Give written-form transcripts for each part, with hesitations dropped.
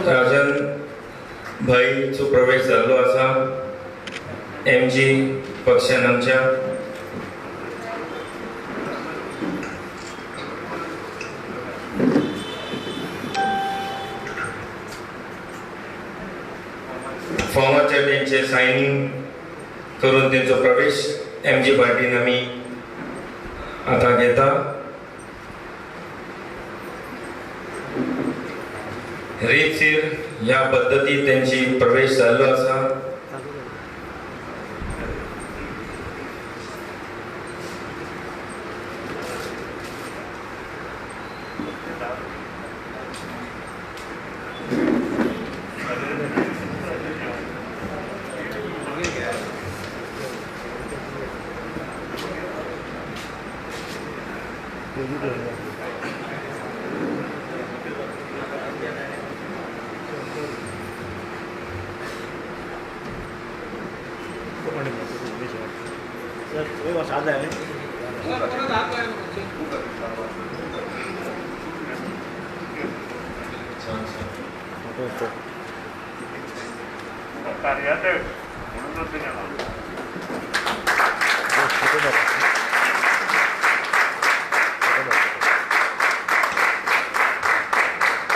राजन भाईचो प्रवेश जाल्लो आसा एमजी पक्षान आमच्या. फॉर्माचेर तेंचे सायनींग करून तेंचो प्रवेश एमजी पार्टीन आमी आतां घेता. रेतशीर ह्या पद्दती तेंची प्रवेश जाल्लो आसा.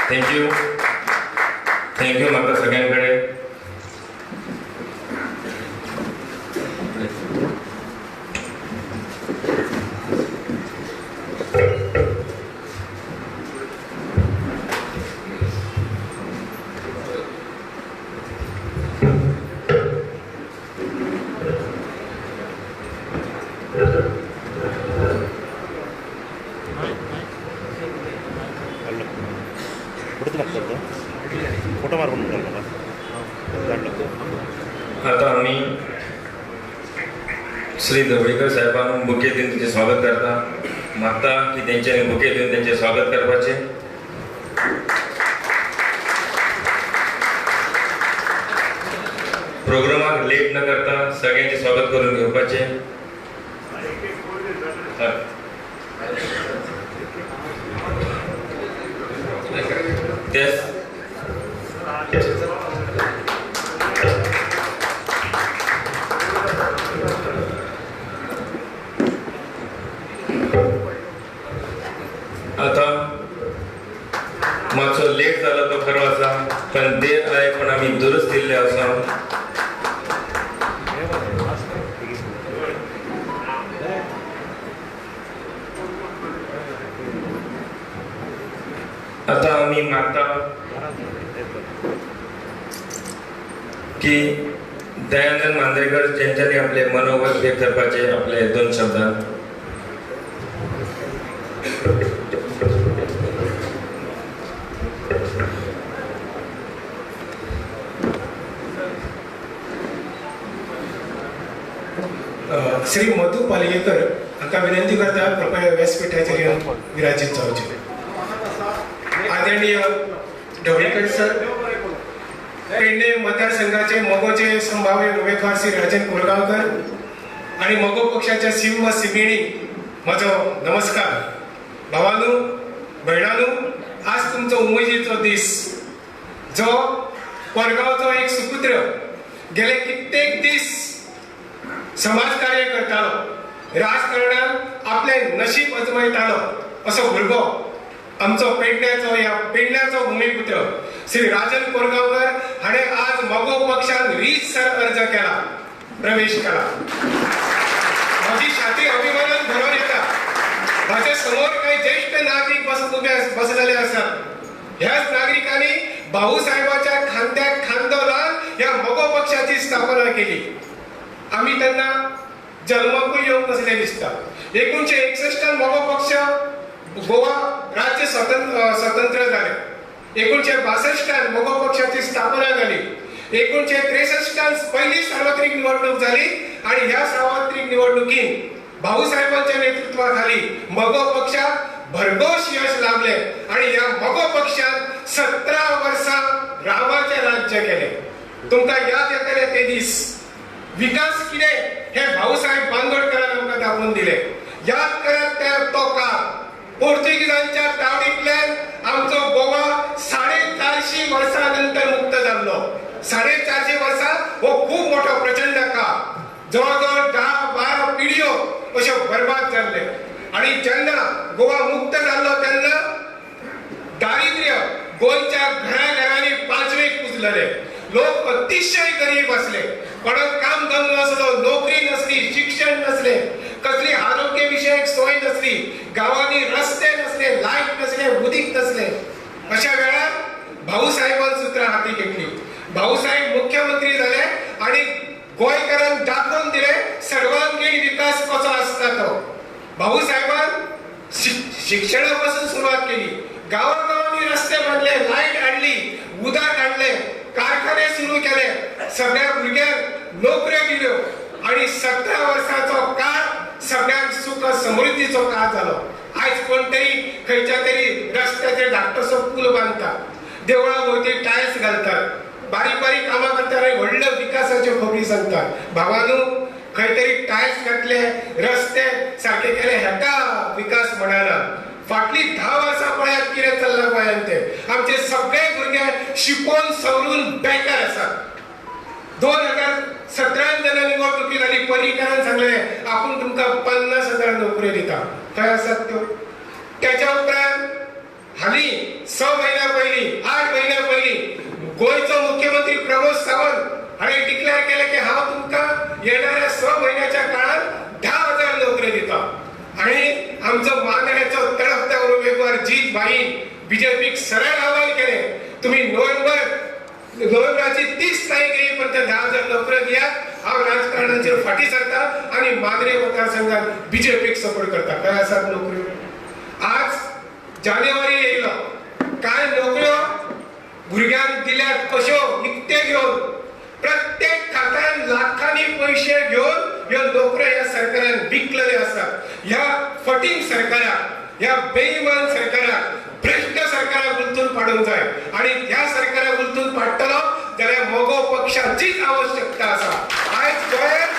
Thank you thank you म्हाका सगळ्यां कडेन. आता आमी श्री ढवळीकर साहेबांक बुके दिवन तेंचें स्वागत करता. मागता की तेंच्यांनी बुके दिवन तेंचें स्वागत करपाचें. प्रोग्रामाक लेट न करता सगळ्यांचें स्वागत करून घेवपाचें. तेच आता मातसो लेट जाला तो खरो आसा, पण देर आय पण आमी दुरुस्त दिल्ले आसा. आता आमी मागता की दयानंद मांद्रेकर जेंच्यांनी आपले मनोगत व्यक्त करपाचे आपले दोन शब्दां. श्री मधु पालयेकर हांकां विनंती करता कृपया व्यासपीठाचेर येवन विराजीत जावचे. आदरणीय ढवळीकर सर, पेडणे मतदारसंघाचे मगोचे संभाव्य उमेदवार श्री राजन कोरगांवकर आणि मगो पक्षाच्या सिंह सिबिणी म्हजो नमस्कार. भावानू भयणानू, आज तुमचो उमेदीचो दीस, जो कोरगांवचो एक सुपुत्र गेले कित्येक दीस समाजकार्य करतालो, राजकारणात आपले नशीब अजमयतालो असो भुरगो आमचो पेडण्याचो, ह्या पेडण्याचो भूमिपुत्र श्री राजन कोरगांवकर हाणें आज मगो पक्षान रीतसर अर्ज केला, प्रवेश केला. म्हजी छाती अभिमानान भरून येता. म्हाज्या समोर काही ज्येष्ठ नागरीक उबे बसलेले आसात. ह्याच नागरिकांनी भाऊसाहेबाच्या खांद्याक खांदो लावन ह्या मगो पक्षाची स्थापना केली. आमी तेन्ना जल्माकूय येवंक नासले दिसता. 1961 मगो पक्ष गोवा राज्य स्वतंत्र जालें. 1962 मगो पक्षाची स्थापना जाली. 1963 पहिली सार्वत्रिक निवडणूक झाली आणि ह्या सार्वत्रिक निवडणुकीत भाऊसाहेबांच्या नेतृत्वाखाली मगो पक्षाक भरघोस यश लाभले आणि ह्या मगो पक्षात 17 वर्सां रामाचें राज्य केलें. तुमकां याद येतले ते दीस. विकास कितें हे भाऊसाहेब बांदोडकरान आमकां दाखोवन दिले. याद करात त्या तो काळ, पोर्तुगीजांच्या तावडींतल्यान आमचो गोवा आणि जेन्ना गोवा मुक्त जाल्लो तेन्ना दारिद्र्य गोंयच्या घराघरांनी पांचवेक पुजलेले. लोक अतिशय गरीब आसले. कोणाक काम धंदो नासलो, नोकरी नसली, शिक्षण नसले, कसली आरोग्य विशयक सोय नसली, गांवांनी रस्ते नसले, लायट नसले, उदीक नसले. अशा वेळार भाऊसाहेबान सुत्रां हाती घेतली. भाऊसाहेब मुख्यमंत्री जाले आणि गोंयकारांक दाखोवन दिले सर्वांगीण विकास कसो आसता तो. भाऊसाहेबान शिक्षणा पासून सुरुवात केली. गावागावांनी रस्ते बांदले, लायट हाडली, उदक हाडले, कारखाने सुरू केले, सगळ्या भुरग्यांक नोकऱ्यो दिल्यो आणि 17 वर्साचो काळ सगळ्यांक सुख समृद्धीचो काळ जालो. आयज कोण तरी खंयच्या तरी रस्त्याचेर धाकटोसो पूल बांदता, देवळा भोवती टायल्स घालतात, बारीक बारीक कामां करतात आनी व्हडल्या विकासाच्यो खबरी सांगतात. भावानू, खंय तरी टायल्स घातले, रस्ते सारके केले, हेका विकास म्हणना. फाटली 10 वर्सां पळयात कितें चल्लां गोंयांत तें. आमचे सगळे भुरगे शिकोवन सवरून बेकार आसात. 2017 जेन्ना निवडणुकी जाली, पर्रीकारान सांगलें आपूण तुमकां 50,000 नोकऱ्यो दिता. खंय आसात त्यो? त्याच्या उपरांत हालीं 6 म्हयन्या पयलीं, 8 म्हयन्या पयलीं गोंयचो मुख्यमंत्री प्रमोद सावंत हाणें डिक्लेअर केलें की हांव तुमकां येणाऱ्या 6 म्हयन्याच्या काळांत 10,000 नोकऱ्यो दिता. आणि आमचो मांद्र्याचो तडफदार उमेदवार जीत भाईन बीजेपीक सरळ आवाहन केलें, तुम्ही नोव्हेंबराची 30 तारीख येईपर्यंत 10,000 नोकऱ्यो दियात, हांव राजकारणाचेर फाटीं सरता आनी मांद्रे मतदारसंघात बीजेपीक सपोर्ट करता. खंय आसात नोकऱ्यो? आज जानेवारी येयलो, कांय नोकऱ्यो भुरग्यांक दिल्यात अश्यो निकते घेवन, प्रत्येक खात्यान लाखांनी पयशे घेवन ह्यो नोकऱ्यो ह्या सरकारान विकलेल्यो आसात. ह्या फटींग सरकाराक, ह्या बेईमान सरकाराक, भ्रश्ट सरकाराक गुंतून पाडूंक जाय. आनी ह्या सरकाराक गुंतून पाडटलो जाल्यार मगो पक्षाचीच आवश्यकता आसा. आयज गोंयांत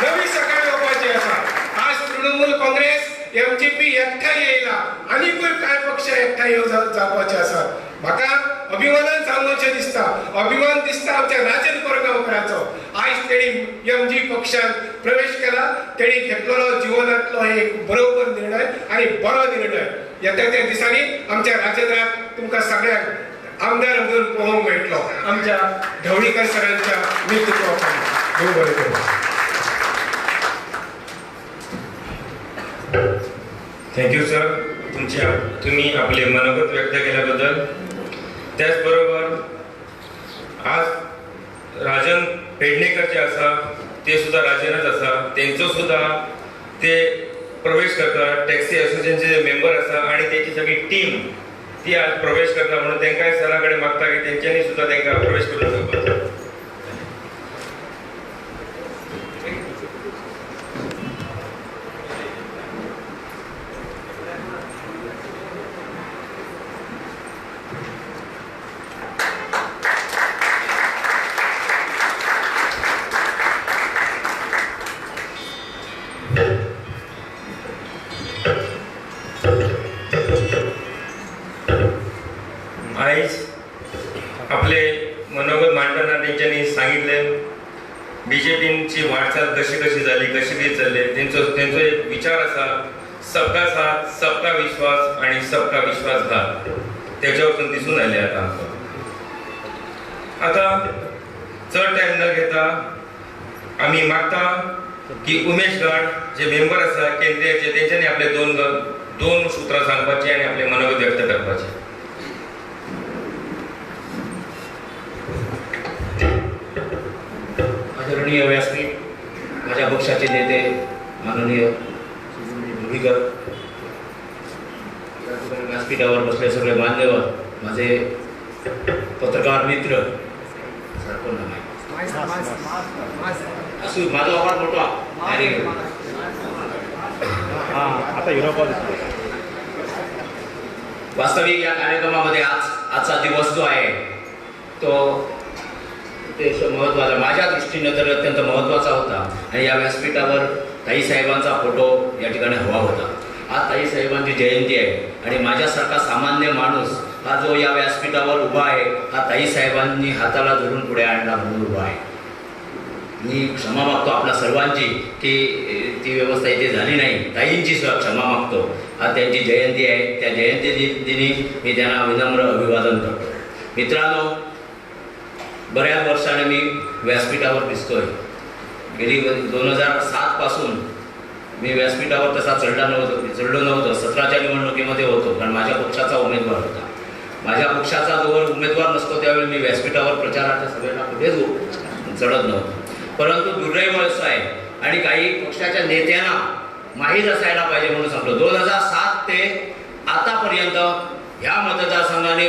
नवी सकाळ येवपाची आसा. आज तृणमूल काँग्रेस, एमजीपी एकठांय येयला, आनीकूय कांय पक्ष एकठांय जावपाचे आसात. म्हाका अभिमानान सांगचें दिसता, अभिमान दिसता आमच्या राजन कोरगांवकराचो. आयज तेणी एमजी पक्षान प्रवेश केला. तेणी घेतलेलो जिवनांतलो एक बरोबर निर्णय आनी बरो निर्णय. येता त्या दिसांनी आमच्या राजेंद्राक तुमकां सगळ्यांक आमदार म्हणून पळोवंक मेळटलो आमच्या ढवळीकर सरांच्या नेतृत्वाखाली. देव बरें करूं. Thank you sir, तुम्ही आपले मनोगत व्यक्त केल्याबद्दल. त्याचबरोबर आज राजन पेडणेकर जे आसा ते सुद्धा राजनच आसा, तेंचो सुद्धा ते प्रवेश करता. टॅक्सी असोसिएशनचे जे मेंबर आसा आणि तेची सगळी टीम ती आज प्रवेश करता, म्हणून तेंकांय सरा कडेन मागता की तेंच्यांनी सुद्धा तेंकां प्रवेश करून दिवपाचो. आयज आपले मनोगत मांडटना तेंच्यांनी सांगितलें बीजेपीची वाटचाल कशी कशी जाली, कशी कशी चल्ले. तेंचो एक विचार आसा, सबका साथ, सबका विश्वास आणि सबका विश्वासघात, त्याच्या वरसून दिसून आयले. आतां आतां चड टायम न घेता आमी मागता की उमेश गाड जे मेंबर आसा केंद्रीयचे, तेंच्यांनी आपले दोन सुत्रां सांगपाची आनी आपले मनोगत व्यक्त करपाचे. आदरणीय व्यासपीठ, माझ्या पक्षाचे नेते माननीय ढवळीकर, या ठिकाणी व्यासपीठावर बसले सगळे मान्यवर, माझे पत्रकार मित्र, सर कोण नाव आहे? असू, माझा आवाज मोठा. आता युरोपात. वास्तविक या कार्यक्रमामध्ये आजचा दिवस जो आहे तो अतिशय महत्त्वाचा, माझ्या दृष्टीनं तर अत्यंत महत्त्वाचा होता. आणि या व्यासपीठावर ताईसाहेबांचा फोटो या ठिकाणी हवा होता. आज ताईसाहेबांची जयंती आहे आणि माझ्यासारखा सामान्य माणूस हा जो या व्यासपीठावर उभा आहे हा ताईसाहेबांनी हाताला धरून पुढे आणला म्हणून उभा आहे. मी क्षमा मागतो आपल्या सर्वांची की ती व्यवस्था इथे झाली नाही. ताईंची सुद्धा क्षमा मागतो. आज त्यांची जयंती आहे, त्या जयंती दिनी मी त्यांना विनम्र अभिवादन करतो. मित्रांनो, बऱ्याच वर्षाने मी व्यासपीठावर दिसतोय. गेली 2007 पासून मी व्यासपीठावर तसा चढलो नव्हतो. 17च्या निवडणुकीमध्ये होतो, कारण माझ्या पक्षाचा उमेदवार होता. माझ्या पक्षाचा जोवर उमेदवार नसतो त्यावेळी मी व्यासपीठावर प्रचाराच्या सभेला कुठेच चढत नव्हतो. परंतु दुर्दैव असं आहे आणि काही पक्षाच्या नेत्यांना माहीत असायला पाहिजे म्हणून सांगतो, 2007 ते आतापर्यंत ह्या मतदारसंघाने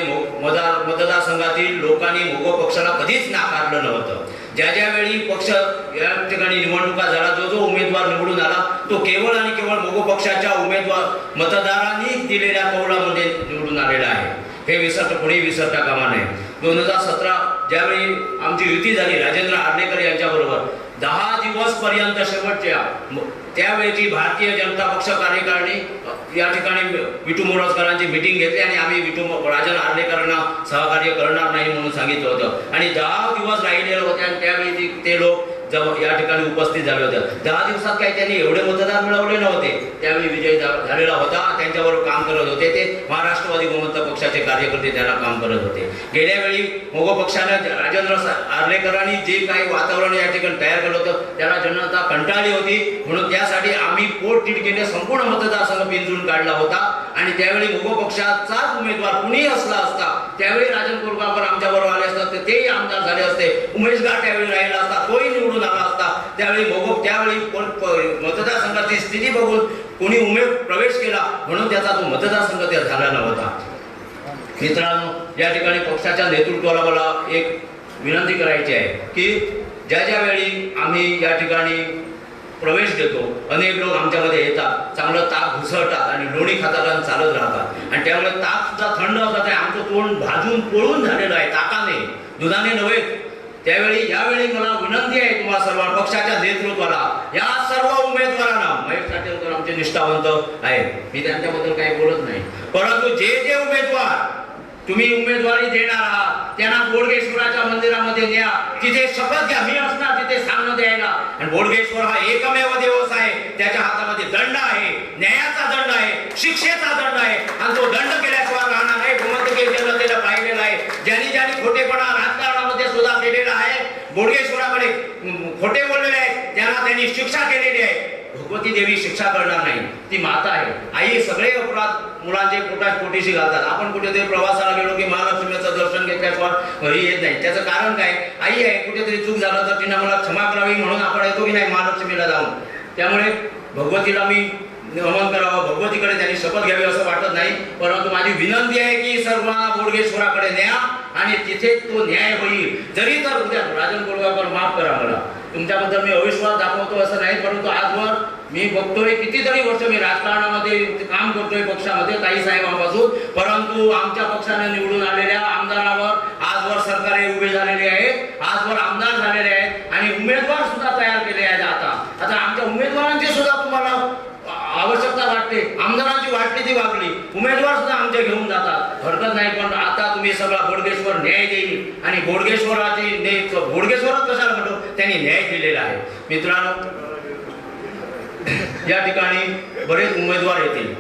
मतदारसंघातील लोकांनी मगो पक्षाला कधीच नाकारलं नव्हतं. ज्या ज्यावेळी पक्ष या ठिकाणी निवडणुका झाला, जो जो उमेदवार निवडून आला तो केवळ आणि केवळ मगो पक्षाच्या उमेदवार मतदारांनी दिलेल्या कौलामध्ये निवडून आलेला आहे. हे विसरता कोणीही विसरता कामा नये. 2017 ज्यावेळी आमची युती झाली राजेंद्र आर्लेकर यांच्याबरोबर, 10 दिवसपर्यंत शेवटच्या त्यावेळची भारतीय जनता पक्ष कार्यकारिणी या ठिकाणी विठू मोरजकरांची मिटिंग घेतली आणि आम्ही राजन आर्लेकरांना सहकार्य करणार नाही म्हणून सांगितलं होतं. आणि 10 दिवस राहिलेले होते आणि त्यावेळी ते लोक या ठिकाणी उपस्थित झाले होते. 10 दिवसात काही त्यांनी एवढे मतदार मिळवले नव्हते. त्यावेळी विजय झालेला होता. त्यांच्याबरोबर काम करत होते ते महाराष्ट्रवादी गोमंतक पक्षाचे कार्यकर्ते त्यांना काम करत होते. गेल्या वेळी मगो पक्षाने राजेंद्र आर्लेकरांनी जे काही वातावरण या ठिकाणी तयार केलं होतं त्याला जनता कंटाळली होती, म्हणून त्यासाठी आम्ही पोटतिडकीने संपूर्ण मतदारसंघ पिंजून काढला होता. आणि त्यावेळी मगो पक्षाचाच उमेदवार कुणीही असला असता त्यावेळी राजन कोरगावकर आमच्याबरोबर आले असतात तर तेही आमदार झाले असते. उमेश गाठ त्यावेळी राहिला असता, तोही निवडून आला असता. त्यावेळी मगो त्यावेळी मतदारसंघाची स्थिती बघून कोणी उमेद प्रवेश केला म्हणून त्याचा तो मतदारसंघ त्या झाला नव्हता. मित्रांनो, या ठिकाणी पक्षाच्या नेतृत्वाला मला एक विनंती करायची आहे की ज्या ज्यावेळी आम्ही या ठिकाणी प्रवेश घेतो अनेक लोक आमच्यामध्ये येतात, चांगलं ताक घुसळतात आणि लोणी खातात आणि चालत राहतात आणि त्यामुळे ताक सुद्धा थंड होतात आहे. आमचं तोंड भाजून पोळून झालेलं आहे ताकाने, दुधाने नव्हे. त्यावेळी यावेळी मला विनंती आहे तुम्हाला सर्व पक्षाच्या नेतृत्वाला, या सर्व उमेदवारांना, महेश साठेकर आमचे निष्ठावंत आहेत, मी त्यांच्याबद्दल काही बोलत नाही, परंतु जे जे उमेदवार तुम्ही उमेदवारी देणार आहात त्यांना बोडगेश्वराच्या मंदिरामध्ये न्या, तिथे शपथ घ्या. मी असणार तिथे सांगणं द्यायला. आणि बोडगेश्वर हा एकमेव देवस आहे, त्याच्या हातामध्ये दंड आहे, न्यायाचा दंड आहे, शिक्षेचा दंड आहे आणि तो दंड केल्याशिवाय राहणार नाही. गोमंतकीय जनतेला पाहिलेला आहे, ज्यांनी ज्यांनी खोटेपणा राजकारणामध्ये सुद्धा केलेला आहे, बोडगेश्वराकडे खोटे बोललेले आहेत, त्यांना त्यांनी शिक्षा केलेली आहे. भगवती देवी शिक्षा करणार नाही, ती माता आहे. आई सगळे अपराध मुलांचे पोटीशी घालतात. आपण कुठेतरी प्रवासाला गेलो की महालक्ष्मीचं दर्शन घेतल्याशिवाय घरी येत नाही. त्याचं कारण काय? आई आहे, कुठेतरी चूक झालं तर तिनं मला क्षमा करावी म्हणून आपण येतो की नाही महालक्ष्मीला जाऊन. त्यामुळे भगवतीला मी नमन करावं, भगवतीकडे त्यांनी शपथ घ्यावी असं वाटत नाही, परंतु माझी विनंती आहे की सर्वांना बोडगेश्वराकडे न्या आणि तिथे तो न्याय होईल. जरी तर उद्या राजन कोरगावकर, माफ करा मला, तुमच्याबद्दल मी अविश्वास दाखवतो असं नाही, परंतु आजवर मी बघतोय कितीतरी वर्ष मी राजकारणामध्ये काम करतोय पक्षामध्ये ताई साहेबांपासून, परंतु आमच्या पक्षाने निवडून आलेल्या आमदारावर आजवर सरकारे उभे झालेले आहेत, आजवर आमदार झालेले आहेत आणि उमेदवार सुद्धा तयार केले आहेत. आता आता आमच्या उमेदवारांची सुद्धा तुम्हाला आवश्यकता वाटते, आमदारांची वाटली ती वागली, उमेदवार सुद्धा आमच्या घेऊन जातात, हरकत नाही. पण आता तुम्ही सगळा बोडगेश्वर न्याय देईल आणि बोडगेश्वराची बोडगेश्वरात कशाला म्हणतो, त्यांनी न्याय दिलेला आहे. मित्रांनो, या ठिकाणी बरेच उमेदवार येतील,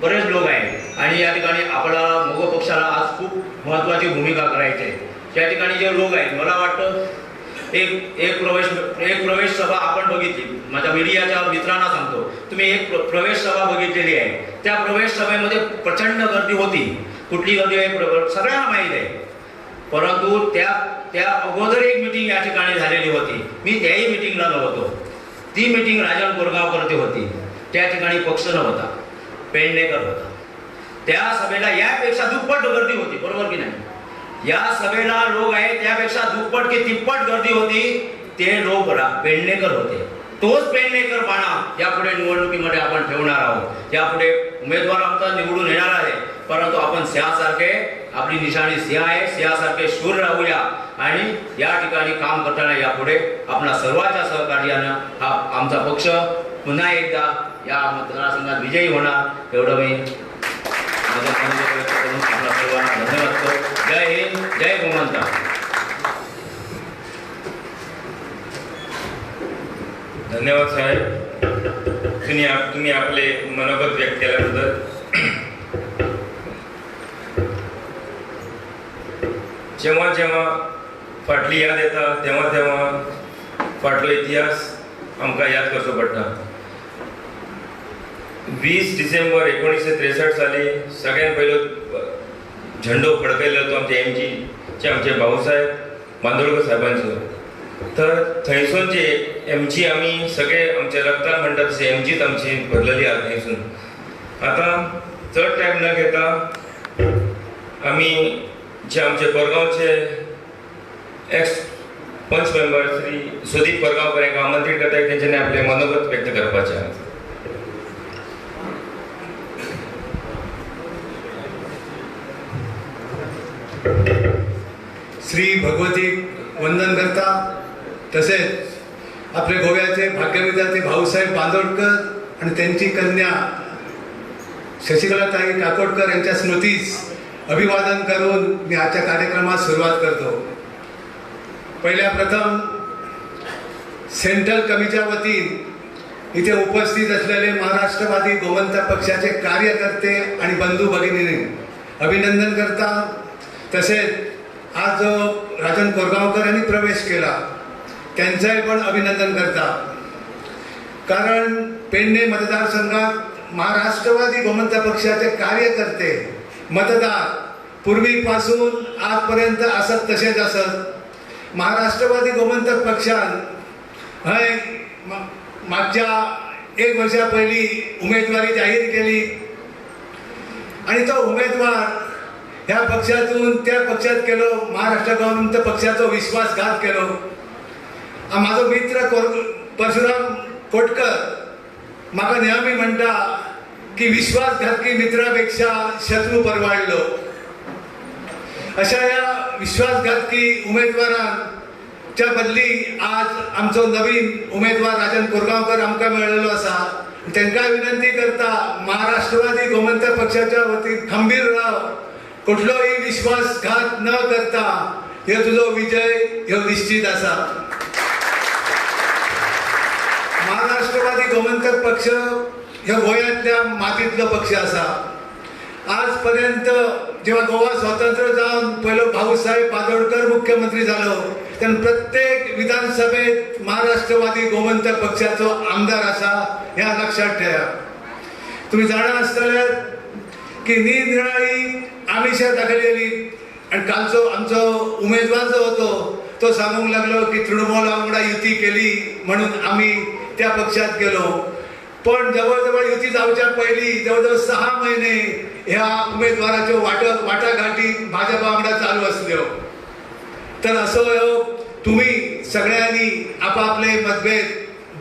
बरेच लोक आहेत आणि या ठिकाणी आपल्याला मगो पक्षाला आज खूप महत्त्वाची भूमिका करायची आहे. या ठिकाणी जे लोक आहेत, मला वाटतं एक प्रवेश सभा आपण बघितली, माझ्या मीडियाच्या मित्रांना सांगतो, तुम्ही एक प्रवेश सभा बघितलेली आहे. त्या प्रवेश सभेमध्ये प्रचंड गर्दी होती. कुठली गर्दी आहे सगळ्यांना माहीत आहे, परंतु त्या अगोदर एक मिटिंग या ठिकाणी झालेली होती. मी त्याही मिटिंगला नव्हतो. ती मिटिंग राजन कोरगावकर होती. त्या ठिकाणी पक्ष नव्हता, पेडणेकर होता. त्या सभेला यापेक्षा दुप्पट गर्दी होती, बरोबर की नाही? या सभेला लोक आहेत त्यापेक्षा दुप्पट की तिप्पट गर्दी होती. ते लोक पेडणेकर होते. तोच पेडणेकर बाणा यापुढे निवडणुकीमध्ये आपण ठेवणार आहोत. यापुढे उमेदवार आमचा निवडून येणार आहे, परंतु आपण सिंहासारखे, आपली निशाणी सिंह आहे, सिंहासारखे शूर राहूया आणि या ठिकाणी काम करताना यापुढे आपला सर्वांच्या सहकार्यानं हा आमचा पक्ष पुन्हा एकदा या मतदारसंघात विजयी होणार, एवढं मी माझ्या मनोगत व्यक्त करून आपल्या सर्वांना धन्यवाद करतो. जय हिंद, जय गोमंतक. धन्यवाद साहेब, तुम्ही आपले मनोगत व्यक्त केल्याबद्दल. जेव्हा जेव्हा फाटली याद येता तेव्हा तेव्हा फाटलो इतिहास आमकां याद करचो पडटा. 20 डिसेंबर 1963 साली सगळ्यात पयलो झेंडो फडकयलो तो आमचे एमजीचे आमचे भाऊसाहेब बांदोडकर साहेबांचो. तर थंयसून जे एमजी आमी सगळे आमच्या रक्तान म्हणटा तशें एमजीच आमची भरलेली आहा थंयसून. आतां चड टायम न घेता आमी जे आमचे कोरगांवचे एक्स पंच मेंबर श्री सुदीप कोरगांवकर हांकां आमंत्रीत करता की तेंच्यांनी आपलें मनोगत व्यक्त करपाचें आहा. श्री भगवती वंदन करता. तसेच आपले गोव्याचे भाग्यविधाते भाऊसाहेब बांदोडकर आणि त्यांची कन्या शशिकलाताई काकोडकर यांच्या स्मृतीस अभिवादन करून मी आजच्या कार्यक्रमात सुरुवात करतो. पहिल्या प्रथम सेंट्रल कमिटीच्या वतीन इथे उपस्थित असलेले महाराष्ट्रवादी गोमंतक पक्षाचे कार्यकर्ते आणि बंधू भगिनींनी अभिनंदन करता. तसेच आज राजन कोरगावकर यांनी प्रवेश केला त्यांचाही पण अभिनंदन करता. कारण पेडणे मतदारसंघात महाराष्ट्रवादी गोमंतक पक्षाचे कार्यकर्ते मतदार पूर्वीपासून आजपर्यंत असत तसेच असत. महाराष्ट्रवादी गोमंतक पक्षान हय मागच्या एक वर्षा पहिली उमेदवारी जाहीर केली आणि तो उमेदवार ह्या पक्षातून त्या पक्षात केलो. महाराष्ट्र गोमंतक पक्षाचो विश्वासघात केलो. माझो मित्र परशुराम कोटकर म्हाका नेहमी म्हणटा की विश्वासघातकी मित्रापेक्षा शत्रू परवडलो. अशा ह्या विश्वासघातकी उमेदवारांच्या बदली आज आमचो नवीन उमेदवार राजन कोरगांवकर आमकां मेळिल्लो आसा. तांकां विनंती करता महाराष्ट्रवादी गोमंतक पक्षाच्या वतीन खंबीर राव, कुठलोही विश्वासघात न करता हे तुजो विजय ह्यो निश्चित आसा. महाराष्ट्रवादी गोमंतक पक्ष ह्यो गोंयांतल्या मातींतलो पक्ष आसा. आजपर्यंत जेव्हा गोवा स्वतंत्र जावन पयलो भाऊसाहेब बांदोडकर मुख्यमंत्री जालो तेन्ना प्रत्येक विधानसभेत महाराष्ट्रवादी गोमंतक पक्षाचो आमदार आसा ह्या लक्षात ठेवा. तुम्ही जाणा आसतले की निरनिराळी आमिषां दाखयलेली आणि कालचो आमचो उमेदवार जो होतो तो सांगूंक लागलो की तृणमूला वांगडा युती केली म्हणून आमी त्या पक्षात गेलो. पण जवळजवळ युती जावच्या पयलीं जवळजवळ 6 महिने ह्या उमेदवाराच्यो वाटाघाटी भाजपा वांगडा चालू आसल्यो. तर असो ह्यो तुम्ही सगळ्यांनी आपापले मतभेद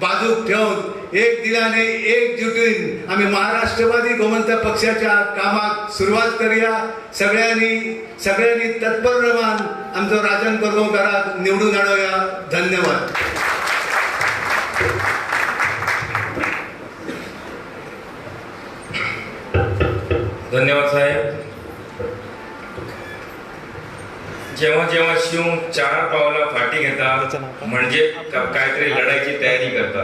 बाजूक ठेवून एक दिलाने एकजुटीन आम्ही महाराष्ट्रवादी गोमंतक पक्षाच्या कामाक सुरवात करूया. सगळ्यांनी तत्पर रावन आमचो राजन कोरगांवकराक निवडून हाडोया. धन्यवाद. धन्यवाद साहेब. जेव्हा जेव्हा शिव 4 पावलां फाटी घेता म्हणजे काहीतरी लढायची तयारी करता.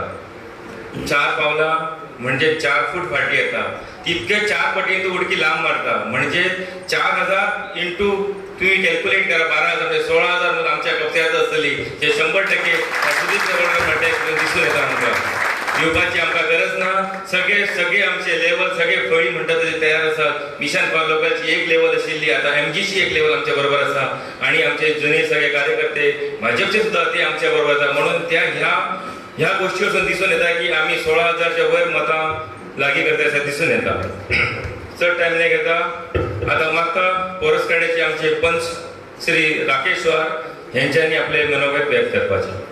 4 पावलां म्हणजे 4 फूट फाटी येता, तितके 4 पटीन तू उडकी लांब मारता. म्हणजे 4000 इंटू तुम्ही कॅल्क्युलेट करा 12,000 म्हणजे 16,000 आमच्या कब्ज्यात आसतली. जे 100% सुदीप म्हणटा दिसून येता आमकां. दिवपाची आमकां गरज ना. सगळे सगळे आमचे लेवल सगळे फळी म्हणटा तशे तयार आसात. मिशन फॉर लोकलची एक लेवल आशिल्ली, आतां एमजीची एक लेवल आमच्या बरोबर आसा आणि आमचे जुने सगळे कार्यकर्ते भाजपचे सुद्दां ते आमच्या बरोबर आसा. म्हणून त्या ह्या गोष्टी वरसून दिसून येता की आमी 16,000च्या वयर मतां लागीं करता अशें दिसून येता. चड टायम नाही घेता आतां मागता पोरस्कड्याचे आमचे पंच श्री राकेश वार हेंच्यांनी आपले मनोगत व्यक्त करपाचें.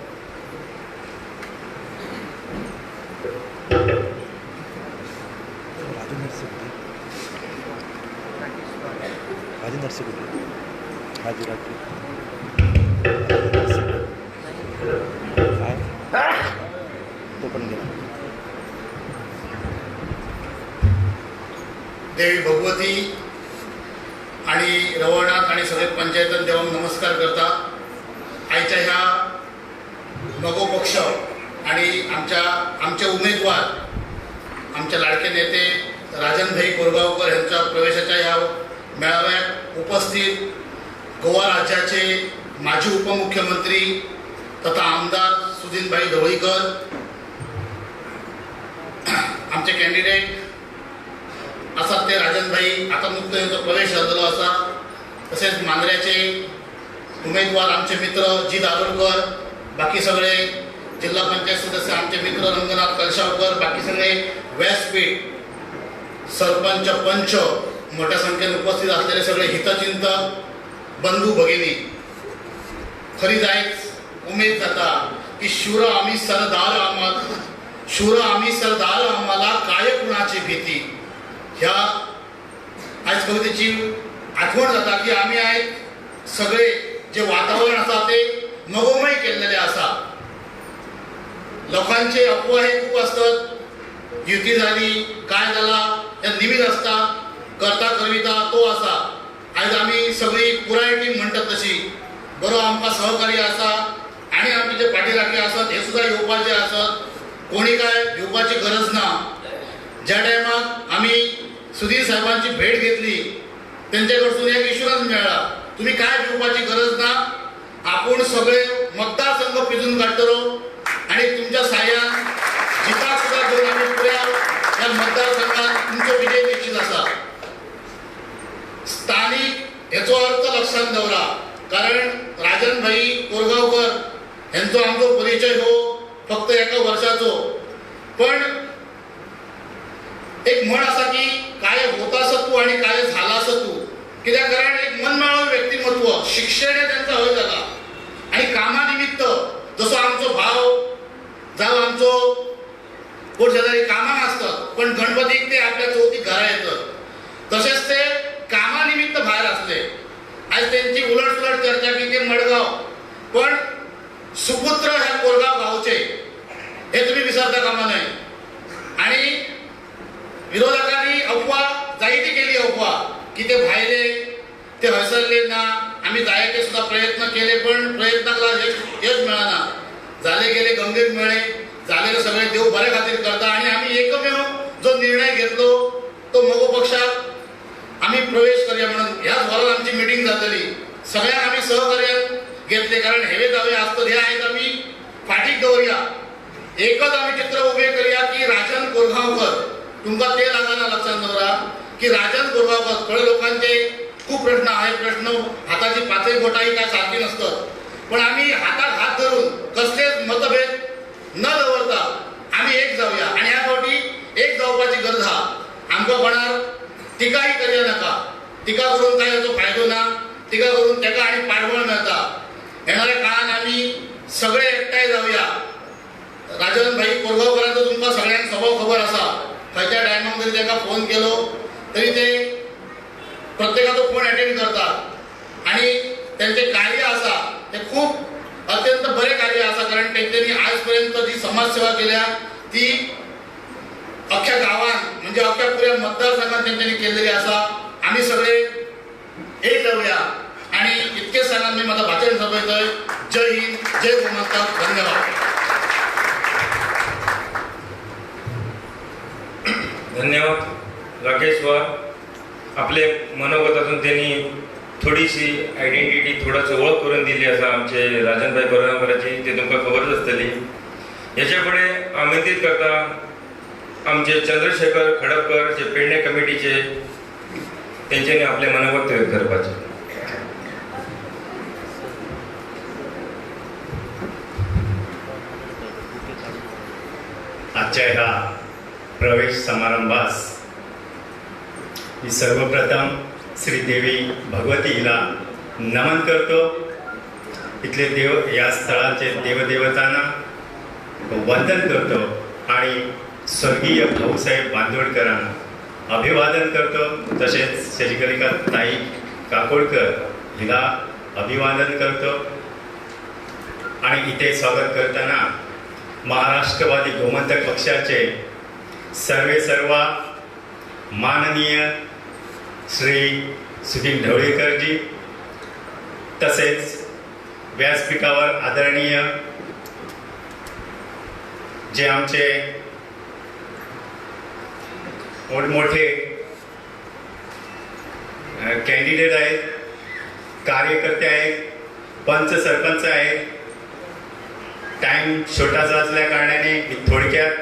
देवी भगवती आणि रवळनाथ आणि सगळे पंचायतन देवांक नमस्कार करता. आयच्या ह्या मगो पक्ष आणि आमचे उमेदवार आमचे लाडके नेते राजनभाई कोरगावकर यांच्या प्रवेशाच्या ह्या मेळाव्यात उपस्थित गोवा राज्याचे माजी उपमुख्यमंत्री तथा आमदार सुदिनभाई ढवळीकर, आमचे कॅन्डिडेट आसात ते राजनभाई आता नुकतो यांचो प्रवेश जाल्लो आसा, तसेच मांद्र्याचे उमेदवार आमचे मित्र जी दारुलकर, बाकी सगळे जिल्हा पंचायत सदस्य आमचे मित्र रंगनाथ कलशावकर, बाकी सगळे व्यासपीठ सरपंच पंच मोठ्या संख्येने उपस्थित असलेले सगळे हितचिंतक बंधू भगिनी, खरी जायच उमेद जाता की शूर आम्ही सरदार आम्हाला, शूर आम्ही सरदार आम्हाला काय कुणाची भीती. ह्या आयज कवितेची आठवण जाता की आम्ही आयज सगळे जे वातावरण आसा ते मगोमय केल्लेले आसा. लोकांचे अफवा हे खूप असतात, युती झाली काय जाला हे निमीत आसता, करता करविता तो आसा. आयज आमी सगळी पुराय टीम म्हणटात तशी बरो आमकां सहकार्य आसा आनी आमचे जे पाठीराखे आसात हे सुद्दां येवपाचे आसात, कोणी काय भिवपाची गरज ना. ज्या टायमाक आमी सुधीर साहेबांची भेट घेतली तेंचे कडसून एक इन्शुरन्स मेळ्ळा, तुमी काय भिवपाची गरज ना, आपूण सगळे मतदारसंघ पिजून काडटलो आनी तुमच्या साह्यान जिता सुद्दां घेवन आमी पुऱ्या ह्या मतदारसंघात तुमचो विजय निश्चित आसा. स्थानिक हेचो अर्थ लक्षात दवरा, कारण राजन भाई कोरगावकर हेंचो आमचो परिचय हो फक्त एका वर्षाचो, पण एक म्हण आसा की काय होतास तू आणि काय झालास तू, कित्याक कारण एक मनमाळो व्यक्तिमत्व, शिक्षण हे त्यांचा हय जाला आणि कामानिमित्त जसो आमचो भाव जावं आमचो कोण शेजारी कामाक आसतात पण गणपतीक ते आपल्या चवथीक घरा येतात, तशेंच ते कामानिमित्त भायर आसले. आयज तेंची उलट सुलट चर्चा की ते मडगांव, पण सुपुत्र ह्या कोरगांव गांवचे हे तुम्ही विसरता कामा नये. आणि विरोधकांनी अफवा जायती केली, अफवा की ते भायले ते हसरले ना, आम्ही जायते सुद्धा प्रयत्न केले पण प्रयत्नाक यश मेळना, झाले गेले गंगेत मेळे, झालेले सगळे देव बऱ्या खातीर करता. आणि आम्ही एकमेव जो निर्णय घेतलो तो मगो पक्षात आम्ही प्रवेश करूया म्हणून ह्याच हॉलात आमची मिटींग जातली, सगळ्यांक आम्ही सहकार्यान घेतले, कारण हेवे दावे आसतात हे आयज आमी फाटीक दवरया. एकच आमी चित्र उबे करूया की राजन कोरगांवकर, तुमकां ते लागना लक्षात दवरा की राजन कोरगांवकर, थोडे लोकांचे खूप प्रश्न आहे, प्रश्न हाताची पाचय बोटाही काय सारखी नसतात, पण आमी हाताक हात धरून कसलेच मतभेद न दवरता आमी एक जावया आनी ह्या फावटी एक जावपाची गरज आहा. आमकां कोणार टिकाही करूया नाका, टिका करून काय हाचो फायदो ना, टिका करून ताका आनी पाठबळ मेळटा. येणाऱ्या काळान आमी सगळे एकठांय जावया. राजन भाई कोरगांवकरांचो तुमकां सगळ्यांक स्वभाव खबर आसा, खंयच्या टायमाक जरी ताका फोन केलो तरी ते प्रत्येकाचो फोन अटेंड करतात आनी तेंचें कार्य आसा तें खूब अत्यंत बरें कार्य आसा, कारण तेंच्यांनी आयज पर्यंत जी समाजसेवा केल्या ती अख्ख्या गांवान म्हणजे अख्ख्या पुऱ्या मतदारसंघात तेंच्यांनी केल्लेली आसा. आमी सगळे एक जावया आनी इतकें सांगात मी म्हाका भाशण सोंपयतय. जय हिंद, जय गोमंतक, धन्यवाद. धन्यवाद राकेश वार. आपले मनोगतातून त्यांनी थोडीशी आयडेंटिटी, थोडंसं ओळख करून दिली आसा आमचे राजनभाई कोरगांवकराची, ते तुमकां खबरच आसतली. हेच्या फुडें आमंत्रीत करता आमचे चंद्रशेखर खडपकर जे पेडणे कमिटीचे, तेंच्यांनी आपले मनोगत व्यक्त करपाचें. आजच्या ह्या प्रवेश समारंभास मी सर्वप्रथम श्रीदेवी भगवती हिला नमन करतो. इथले देव या स्थळाचे देवदेवतांना वंदन करतो आणि स्वर्गीय भाऊसाहेब बांदोडकरांना अभिवादन करतो. तसेच शशिकलिका ताई काकोडकर हिला अभिवादन करतो. आणि इथे स्वागत करताना महाराष्ट्रवादी गोमंतक पक्षाचे सर्वे सर्वा माननीय श्री सुधीर ढवळीकरजी, तसेच व्यासपीठावर आदरणीय जे आमचे मोठमोठे कॅन्डिडेट आहेत, कार्यकर्ते आहेत, पंच सरपंच आहेत. टाईम छोटासा असल्या कारणाने मी थोडक्यात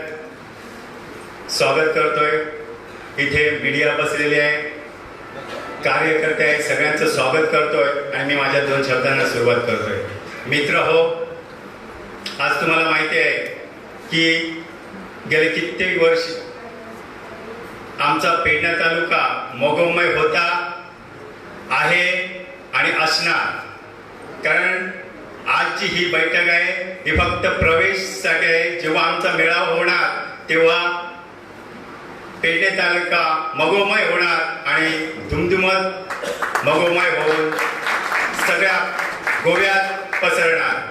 स्वागत करतोय. इथे मीडिया बसलेली आहे, कार्यकर्ते आहेत, सगळ्यांचं स्वागत करतोय आणि मी माझ्या दोन शब्दांना सुरुवात करतोय. मित्र हो, आज तुम्हाला माहिती आहे की गेले कित्येक वर्ष आमचा पेडणे तालुका मोगमय होता, आहे आणि असणार. कारण आजची ही बैठक आहे ही फक्त प्रवेशसाठी आहे. जेव्हा आमचा मेळावा होणार तेव्हा पेडणे तालुका मगोमय होणार आणि दुमदुमत मगोमय होऊन सगळ्या गोव्यात पसरणार.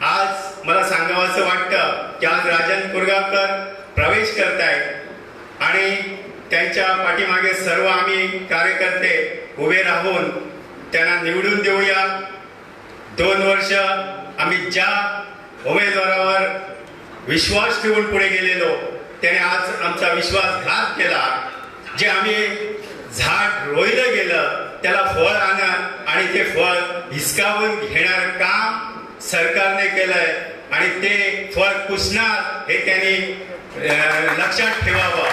आज मला सांगावंसं वाटतं की आज राजन कोरगावकर प्रवेश करतायत आणि त्यांच्या पाठीमागे सर्व आम्ही कार्यकर्ते उभे राहून त्यांना निवडून देऊया. 2 वर्ष आम्ही ज्या उमेदवारावर विश्वास ठेवून पुढे गेलेलो त्याने आज आमचा विश्वासघात केला. जे आम्ही झाड रोयलं गेलं त्याला फळ आणा आणि ते फळ हिसकावून घेणार काम सरकारने केलंय आणि ते फळ कुसणार हे त्यांनी लक्षात ठेवावं.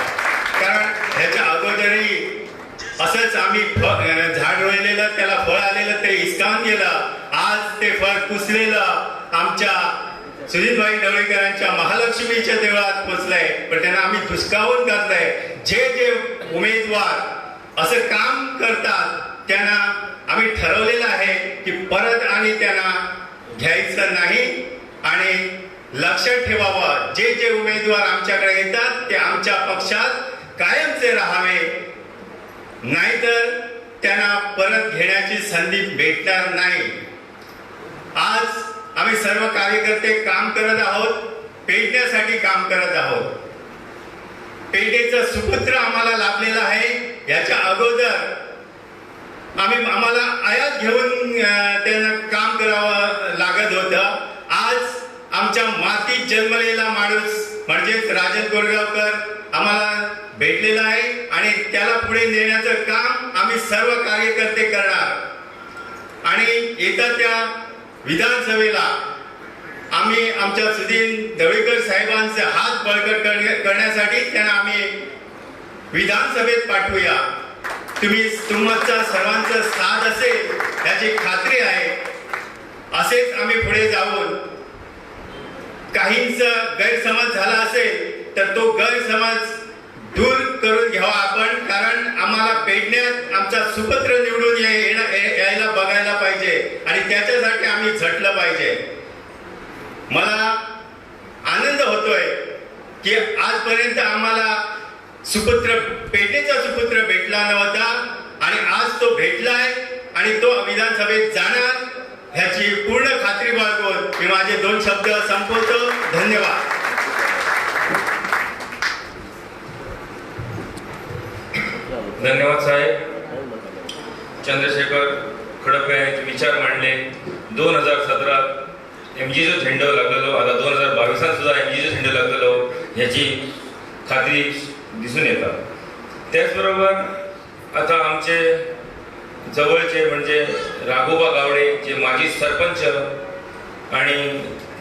कारण ह्याच्या अगोदरही असंच आम्ही झाड रोयलेलं त्याला फळ आलेलं ते हिसकावून गेलं. आज ते फळ कुसलेलं आमच्या सुधीरभाई ढवळीकरांच्या महालक्ष्मीच्या देवळात पोचलंय, पण त्यांना आम्ही धुसकावून घातलंय. जे जे उमेदवार असं काम करतात त्यांना आम्ही ठरवलेलं आहे की परत आणि त्यांना घ्यायचं नाही. आणि लक्षात ठेवावं, जे जे उमेदवार आमच्याकडे येतात ते आमच्या पक्षात कायमचे राहावे, नाहीतर त्यांना परत घेण्याची संधी भेटणार नाही. आज आम्ही सर्व कार्यकर्ते काम करत आहोत, पेडण्यासाठी काम करत आहोत. पेडणेचा सुपुत्र आम्हाला लाभलेला आहे. याच्या अगोदर आम्हाला आयात घेऊन त्यांना काम करावं लागत होतं. आज आमच्या मातीत जन्मलेला माणूस म्हणजेच राजन कोरगावकर आम्हाला भेटलेला आहे आणि त्याला पुढे नेण्याचं काम आम्ही सर्व कार्यकर्ते करणार. आणि येत्या त्या विधानसभेला आम्ही आमच्या सुधीर ढवळीकर साहेबांचे हात बळकट करण्यासाठी त्यांना आम्ही विधानसभेत पाठवूया. तुमचा सर्वांचा साथ असेल याची खात्री आहे. असेच आम्ही पुढे जाऊन काहींचा गैरसमज झाला असेल तर तो गैरसमज दूर करून घ्यावा आपण, कारण आम्हाला पेडण्यात आमचा सुपुत्र निवडून यायला बघायला पाहिजे आणि त्याच्यासाठी आम्ही झटलं पाहिजे. मला आनंद होतोय की आजपर्यंत आम्हाला सुपुत्र, पेडणेचा सुपुत्र भेटला नव्हता आणि आज तो भेटलाय आणि तो विधानसभेत जाणार ह्याची पूर्ण खात्री बाळगून मी माझे 2 शब्द संपवतो. धन्यवाद. धन्यवाद साहेब. चंद्रशेखर खडपे यांचे विचार मांडले. 2017 एमजीचो झेंडो लागलेलो, आता 2022 सुद्धा एमजीचो झेंडो लागलेलो ह्याची खात्री दिसून येता. त्याचबरोबर आता आमचे जवळचे म्हणजे राघोबा गावडे जे माजी सरपंच आणि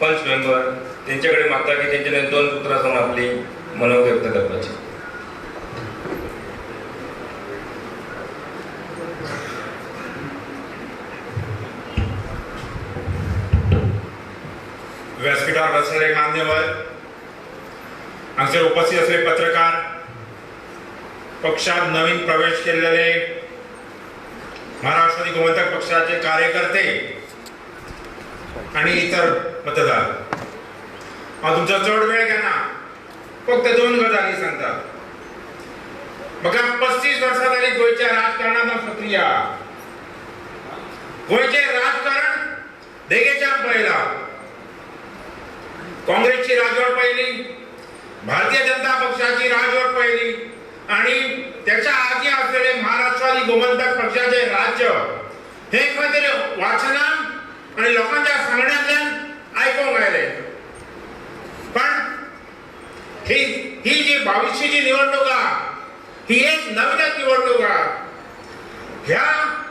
पंच मेंबर त्यांच्याकडे मागता की त्यांच्याने 2 पुत्रां सांगून आपली मनोगत व्यक्त करपाची. व्यासपीठावर बसलेले मान्यवर, हांगसर उपस्थित असलेले पत्रकार, पक्षात नवीन प्रवेश केलेले महाराष्ट्रवादी गोमंतक पक्षाचे कार्यकर्ते आणि इतर मतदार, हांव तुमचो चड वेळ घेना, फक्त 2 गजाली सांगता. म्हाका 35 वर्सां जाली गोंयच्या राजकारणांत हांव सक्रीय. गोंयचें राजकारण देगेच्यान पळयलां. काँग्रेसची राजवट पळयली, भारतीय जनता पक्षाची राजवट पळयली आणि त्याच्या आधी असलेले महाराष्ट्रवादी गोमंतक पक्षाचे राज्य हे खंय तरी वाचनान आणि लोकांच्या सांगण्यांतल्यान आयकूंक आयलें. पण ही ही जी 22ची जी निवडणूक आहा ही एक नवीनच निवडणूक आहा. ह्या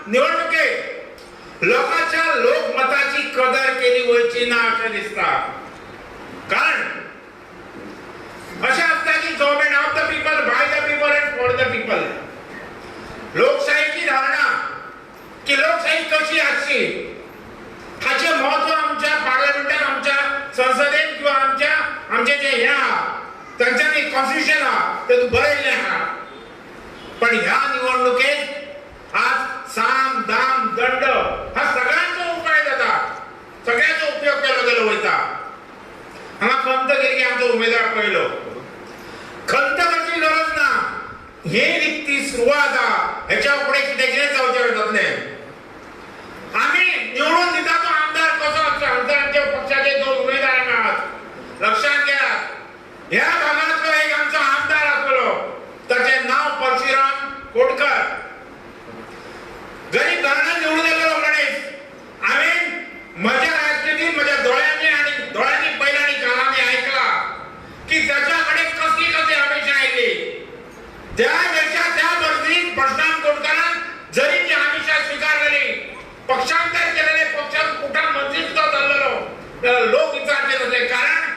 निवडणुकेत लोकांच्या लोकमताची कदर केली वयची ना अशें दिसता. कारण अशें आसता की government of the people, by the people and for the people. लोकशाहीची धारणा की लोकशाही कशी आसची हाचें म्हत्व आमच्या पार्लमेंटान, आमच्या संसदेन किंवा आमच्या आमचे जे हे आहा तांच्यांनी कॉन्स्टिट्युशन आहा तेतूंत बरयल्लें आहा. पण ह्या निवडणुकेत आज साम दाम दंड हा सगळ्यांचो उपाय जाता, सगळ्यांचो उपयोग केलो गेलो वयता. हांगा खंत केली की आमचो उमेदवार पळयलो, खंत करची गरज ना. ही रिक्ती सुरवात आहा, हेच्या फुडें कितें कितें जावचें जातलें. आमी निवडून दिता तो आमदार कसो आसचो. आमदार आमच्या पक्षाचे 2 उमेदवार आहात, लक्षात घेयात. ह्या भागांतलो एक आमचो आमदार आसलो, ताचें नांव परशुराम कोटकर. गरीब घराण्यान निवडून येयल्लो मनीस. हांवें म्हज्या राजकीत म्हज्या दोळ्यांनी आनी दोळ्यांनी पळयलां आनी कानांनी आयकलां की ताच्या कडेन कसली कसली अपेक्षा आयली. त्या वेळच्या त्या परिस्थितीत परशुराम कोटकरान जरी ती आमिषा स्विकारलेली, पक्षांतर केलेले, पक्षात कुठान मंत्री सुद्धा जाल्लेलो, त्याला लोक विचारचे नसले. कारण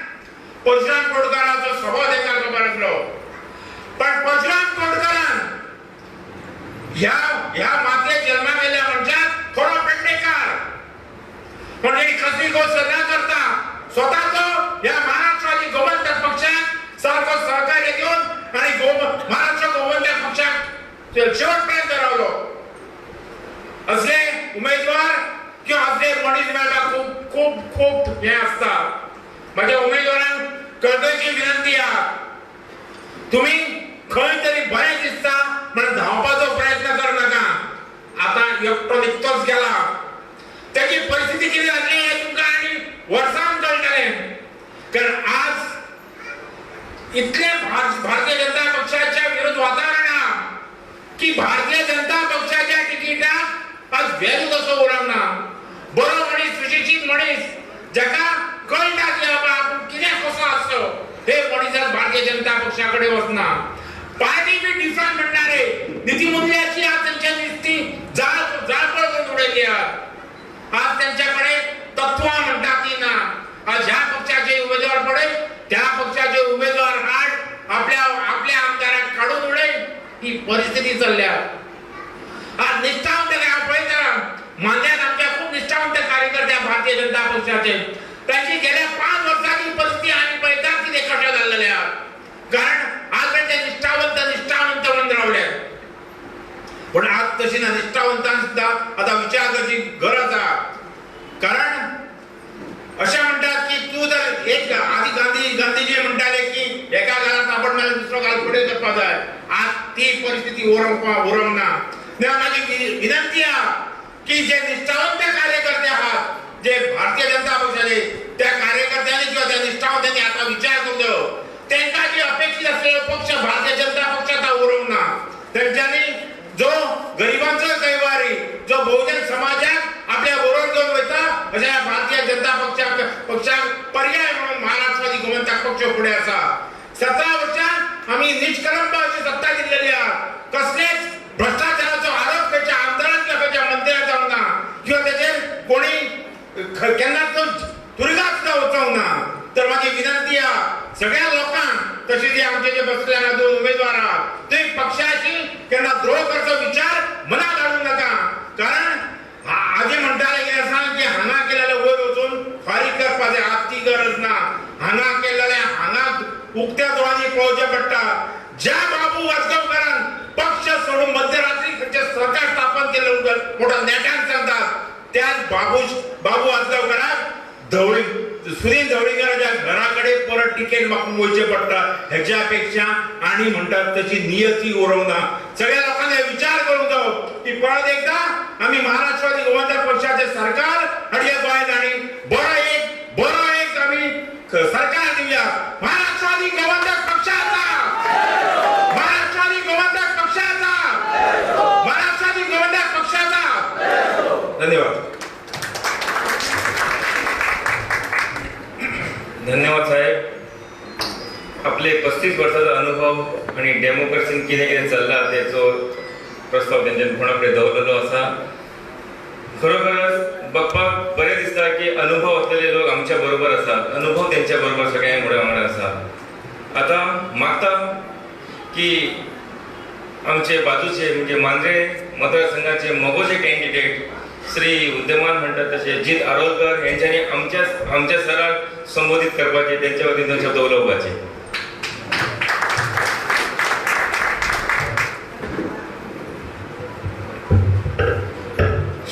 परशुराम कोटकराचो स्वभाव तांकां खबर आसलो. पण परशुराम कोटकरान ह्या ह्या मातयेत जल्माक येयल्ल्या मनशाक खरो पेडणेकार म्हणजे कसली गोश्ट न करता स्वताचो ह्या महाराष्ट्राची गोमंतक पक्षाक सारको सहकार्य घेवन आनी महाराष्ट्र गोमंतक पक्षाक शेवटपर्यंत रावलो. असले उमेदवार किंवा असले मनीस मेळपाक खूब खूब खूब हें आसता. म्हज्या उमेदवारांक कळकळीची विनंती आहा, तुमी खंय तरी बरें दिसता म्हणून धांवपाचो प्रयत्न कर नाका. आतां एकटो निकतोच गेला, त्याची परिस्थिती कितें जातली हें तुमकां आनी वर्सान कळटलें. कारण आज इतलें भारतीय जनता पक्षाच्या विरुद्ध वातावरण आहा की भारतीय जनता पक्षाच्या तिकिटाक आज व्हॅल्यू कसो उरप ना. बरो मनीस, सुशिक्षीत मनीस जाका कळटा की बाबा आपूण कितें कसो आसचो, हे मनीस आज भारतीय जनता पक्षा कडेन वचना. पार्टी बी डिफरंट म्हणणारे नीतिमूल्याची आज त्यांच्या नुस्ती जाळपोळ करून उडयली आहा. आज त्यांच्याकडे तत्वां म्हणटा ती ना. आज ह्या पक्षाचे उमेदवार पळय, त्या पक्षाचे उमेदवार हाड, आपल्या आपल्या आमदाराक काडून उडय, ही परिस्थिती चल्ल्या. आज निश्ठावंत हांव पळयता मान्यात आमच्या खूब निश्ठावंत कार्यकर्ते भारतीय जनता पक्षाचे, तांची गेल्या 5 वर्सांची परिस्थिती आमी पळयता कितें कशें जाल्लेलें आहा. कारण आज ते निश्ठावंत निश्ठावंत म्हणून रावले, पूण आज तशी ना. निश्ठावंतान सुद्दां आतां विचार करची गरज आहा. कारण अशें म्हणटात की तूं जर एक आदी गांधीजी म्हणटाले की एका घालात आपण नाल्यार दुसरो घाल फुडें करपाक जाय, आज ती परिस्थिती उरोंक ना. म्हाजी विनंती आहा की जे निश्ठावंत कार्यकर्ते आहात, जे भारतीय जनता पक्षाचे, त्या कार्यकर्त्यांनी किंवा त्या निश्ठावंतांनी आतां विचार करूंक जायो. तांकां जी अपेक्षीत आसलेलो पक्ष भारतीय जनता पक्ष आतां उरोंक ना. तेंच्यांनी जो गरिबांचो कैवारी, जो बहुजन समाजाक आपल्या बरोबर घेवन वयता, अशा भारतीय जनता पक्षाक पर्याय म्हणून महाराष्ट्रवादी गोमंतक पक्ष फुडें आसा. 17 वर्सां आमी निष्कलंब अशी सत्ता दिल्लेली आहा. कसलेच भ्रष्टाचाराचो आरोप खंयच्या आमदारान किंवा खंयच्या मंत्र्यान जावंक ना किंवा तेचेर कोणी केन्नाच तो दुर्गा सुद्दां वचोंक ना. तर म्हाजी विनंती आहा सगळ्या लोकांक, तशें जे आमचे जे बसले हांगा 2 उमेदवार आहात, ते पक्षाची केन्ना द्रोह करचो विचार मनात हाडूं नाका. कारण आजी म्हणटाले कितें आसा की हांगा केलेले वयर वचून फारीक करपाक जाय, आज ती गरज ना. हांगा केलेले हांगा उक्त्या दोळ्यांनी पळोवचें पडटा. ज्या बाबू वाजगांवकारान पक्ष सोडून मध्यरात्री खंयचें सरकार स्थापन केलें मोठ्या नेटान सांगतात, त्याच बाबू वाजगांवकाराक सुनील ढवळीकराच्या घरा कडेन परत तिकेट मागूंक वयचें पडटा. हेच्या पेक्षा आनी म्हणटात तशी नियती उरोवंक ना. सगळ्या लोकांनी विचार करूंक जावो की परत एकदा आमी महाराष्ट्रवादी गोमंतक पक्षाचें सरकार हाडया गोंयांत आनी बरो एक आमी सरकार दिवया. महाराष्ट्रवादी गोमंतक पक्षाचा, महाराष्ट्रवादी गोमंतक पक्षाचा, महाराष्ट्रवादी गोमंतक पक्षाचा. धन्यवाद. धन्यवाद साहेब. आपले 35 वर्सांचो अनुभव आनी डेमोक्रेसीन कितें कितें चल्लां तेचो प्रस्ताव तेंच्यानी कोणा कडेन दवरलेलो आसा. खरोखरच बघपाक बरें दिसता की अनुभव असलेले लोक आमच्या बरोबर आसात, अनुभव तेंच्या बरोबर सगळ्यां फुडें वांगडा आसा. आतां मागता की आमचे बाजूचे म्हणजे मांद्रे मतदारसंघाचे मगोचे कॅन्डिडेट श्री विद्यमान म्हणटात तशे जीत आरोलकर यांच्यानी आमच्या आमच्या सराक संबोधित करपाचे, त्यांच्या वतीन दोन शब्द उलोवपाचे.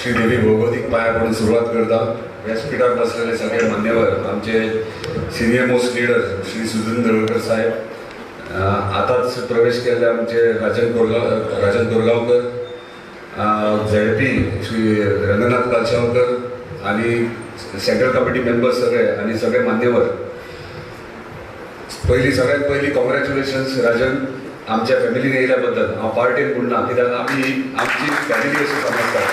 श्री देवी भगवतीक पाया पडून सुरवात करता. व्यासपीठार बसलेले सगळे मान्यवर, आमचे senior most leader Shri Sujan Dhavalikar साहेब, आताच प्रवेश केल्ले आमचे राजन कोरगांवकर, झेडपी श्री रंगनाथ कालशावकर आनी सेंट्रल कमिटी मेंबर्स सगळे आनी सगळे मान्यवर. पयली सगळ्यात पयली कॉंग्रॅच्युलेशन्स राजन, आमच्या फॅमिलीन येयल्या बद्दल. हांव पार्टेन म्हणना कित्याक आमी आमची फॅमिली अशी समजता.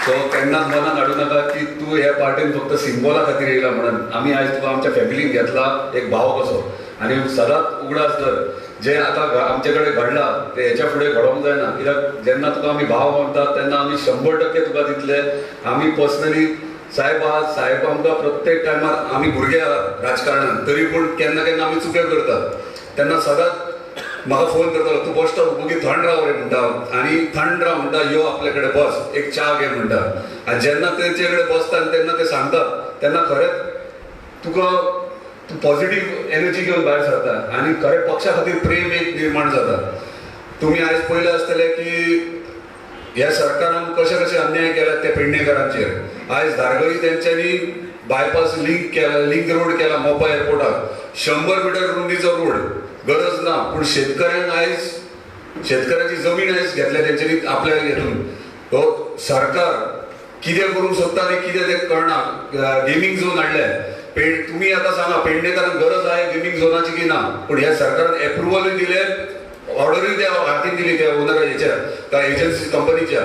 सो केन्नाच मनान हाडूं नाका की तूं ह्या पार्टेन फक्त सिम्बॉला खातीर येयला म्हणून. आमी आयज तुका आमच्या फॅमिलीन घेतला एक भाव कसो आनी सदांच उगडास धर जे आतां आमचे कडेन घडलां तें हेच्या फुडें घडोवंक जायना. कित्याक जेन्ना तुका आमी भाव मानतात तेन्ना आमी 100% तुका दितले. आमी पर्सनली साहेब आहा, साहेब आमकां प्रत्येक टायमार, आमी भुरगे आहात राजकारणान तरी पूण केन्ना केन्ना आमी चुक्यो करतात तेन्ना सदांच म्हाका फोन करतालो, तूं बसता वोगी थंड राव रे म्हणटा आनी थंड राव म्हणटा, यो आपले कडेन बस, एक च्या घे म्हणटा. आनी जेन्ना तेंचे कडेन बसता आनी तेन्ना ते सांगतात तेन्ना खरेंच तुका तूं पॉझिटीव एनर्जी घेवन भायर सरता आनी खरें पक्षा खातीर प्रेम एक निर्माण जाता. तुमी आयज पळयलें आसतलें की ह्या सरकारान कशे कशे अन्याय केल्यात ते पेडणेकरांचेर. आयज धारगळी तेंच्यांनी बायपास लिंक केला, लिंक रोड केला मोपा एअरपोर्टाक, 100 मिटर रुंदीचो रोड, गरज ना पूण शेतकऱ्यांक आयज शेतकऱ्यांची जमीन आयज घेतल्या तेंच्यांनी आपल्या हेतून. हो सरकार कितें करूंक सोदता आनी कितें तें कळना. गेमींग झोन हाडले, तुमी आतां सांगा पेडणेकारांक गरज आहे गेमींग झोनाची की ना? पूण ह्या सरकारान एप्रुवलूय दिले, ऑर्डरूय त्या हातीन दिली त्या ओनर हेच्या त्या एजन्सी कंपनीच्या,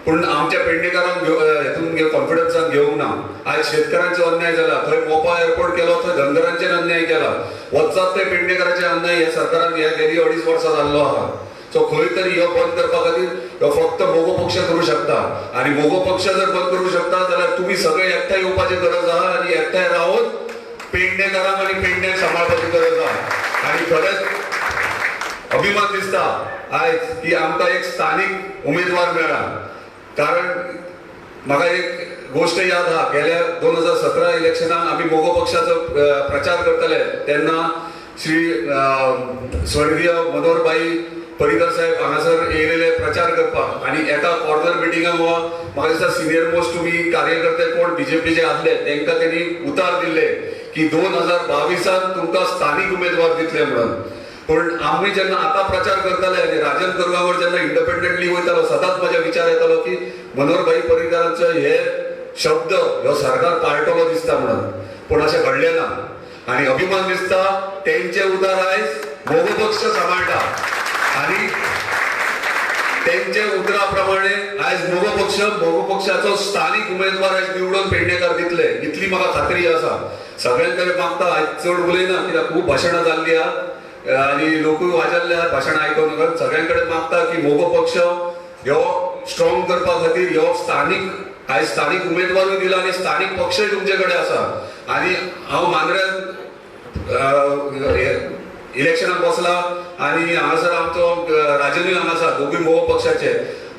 पूण आमच्या पेडणेकारांक हेतून कॉन्फिडन्सान घेवंक ना. आयज शेतकऱ्यांचो अन्याय जाला, थंय मोपा एअरपोर्ट केलो थंय धनगरांचेर अन्याय केला, वचत थंय पेडणेकारांचे अन्याय ह्या सरकारान ह्या गेली 2.5 वर्सां जाल्लो आहा. सो खंय तरी हो बंद करपा खातीर हो फक्त मगो पक्ष करूं शकता आनी मगो पक्ष जर बंद करूं शकता जाल्यार तुमी सगळे एकठांय येवपाची गरज आहा आनी एकठांय रावन पेडणेकारांक आनी पेडण्याक सांबाळपाची गरज आहा. आनी खरेंच अभिमान दिसता आयज की आमकां एक स्थानीक उमेदवार मेळ्ळा. कारण म्हाका एक गोश्ट याद आहा, गेल्या 2017 इलेक्शनाक आमी मगो पक्षाचो प्रचार करतले तेन्ना श्री स्वर्गीय मनोहरभाई पर्रीकर साहेब हांगासर येयलेले प्रचार करपाक आनी एका कॉर्नर मिटिंगाक म्हाका दिसता सिनियर मोस्ट तुमी कार्यकर्ते कोण बीजेपीचे आसले तेंकां तेणी उतार दिल्ले की 2022 तुमकां स्थानीक उमेदवार दितले म्हणून. पूण आमी जेन्ना आतां प्रचार करताले आनी राजन कोरगांवकर जेन्ना इंडिपेंडंटली वयतालो सदांच म्हज्या विचार येतालो की मनोहरभाई पर्रीकरांचो हे शब्द ह्यो सरकार पाळटलो दिसता म्हणून, पूण अशें घडलें ना. आनी अभिमान दिसता तेंचे उतार आयज मगो पक्ष सांबाळटा आनी तेंचे उतरा प्रमाणे आयज मगो पक्ष मगो पक्षाचो स्थानीक उमेदवार आयज निवडून पेडणेकार दितले इतली म्हाका खात्री आसा. सगळ्यां कडेन मागता, आयज चड उलयना कित्याक खूब भाशणां जाल्लीं आहा आनी लोकूय वाजाल्ले आहा भाशणां आयकून. सगळ्यां कडेन मागता की मगो पक्ष ह्यो स्ट्रॉंग करपा खातीर ह्यो स्थानीक आयज स्थानीक उमेदवारूय दिला आनी स्थानीक पक्षय तुमचे कडेन आसा. आनी हांव मांद्र्यान इलेक्शनाक बसला आनी हांगासर आमचो राजनूय हांगा आसा, दोगूय मगो पक्षाचे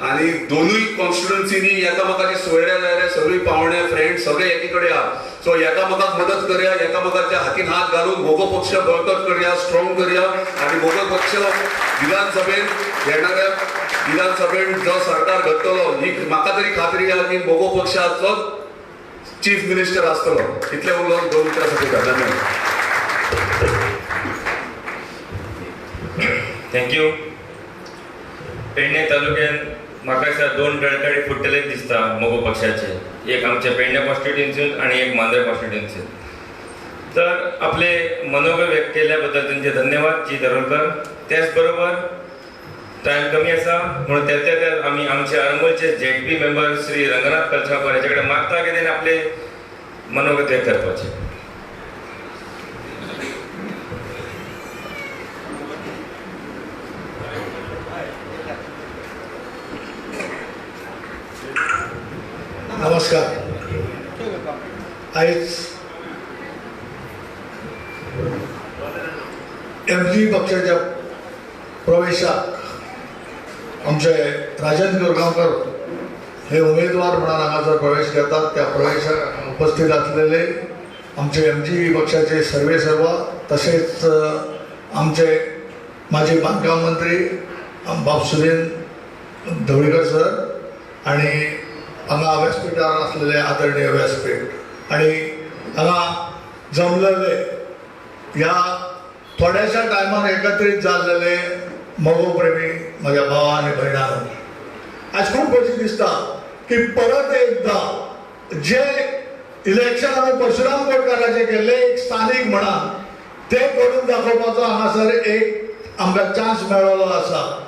आनी दोनूय कॉन्स्टिट्युएन्सीनी एकामेकाचे सोयरे जायरे सगळीं पावणे फ्रेंड सगळे एकी कडेन आहा. सो एकामेकाक मदत करया, एकामेकाच्या हातीन हात घालून मगो पक्ष बळकट करया, स्ट्रॉंग करया आनी मगो पक्ष विधानसभेन येणाऱ्या विधानसभेन जो सरकार घडटलो ही म्हाका तरी खात्री आहा की मगो पक्षाचो चीफ मिनिस्टर आसतलो. इतलें उलोवन दोन उतरां सोंपयता. धन्यवाद. Thank you. Pedne तालुक्यान म्हाका दिसता 2 डळकाडी फुट्टले दिसता मगो पक्षाचे, एक आमच्या पेडणे कॉन्स्टिट्युएन्सीन आनी एक मांद्रे कॉन्स्टिट्युएन्सीन. तर आपले मनोगत व्यक्त केल्या बद्दल तुमचे धन्यवाद जी दरोलकर. त्याच बरोबर टायम कमी आसा म्हणून त्या त्या आमी आमचे आरंबोलचे झेडपी मेंबर श्री रंगनाथ कलशाकर हेचे कडेन मागता की तेणी आपले मनोगत व्यक्त करपाचे. नमस्कार. आयज एम जी पक्षाच्या प्रवेशाक आमचे राजन कोरगांवकर हे उमेदवार म्हणून हांगासर प्रवेश घेतात. त्या प्रवेशाक उपस्थित असलेले आमचे एम जी पक्षाचे सर्वे सर्वा, तसेच आमचे माजी बांधकाम मंत्री बाब सुरेन ढवळीकर सर आणि हांगा व्यासपीठार आसलेले आदरणीय व्यासपीठ आणि हांगा जमलेले ह्या थोड्याशा टायमान एकत्रीत जाल्लेले मगोप्रेमी म्हज्या भावा आनी भयणांनो, आज खूब खोशी दिसता की परत एकदा जे इलेक्शन आमी परशुराम बोरकाराचें केल्लें एक स्थानीक म्हणा ते करून दाखोवपाचो हांगासर एक आमकां चान्स मेळ्ळो आसा.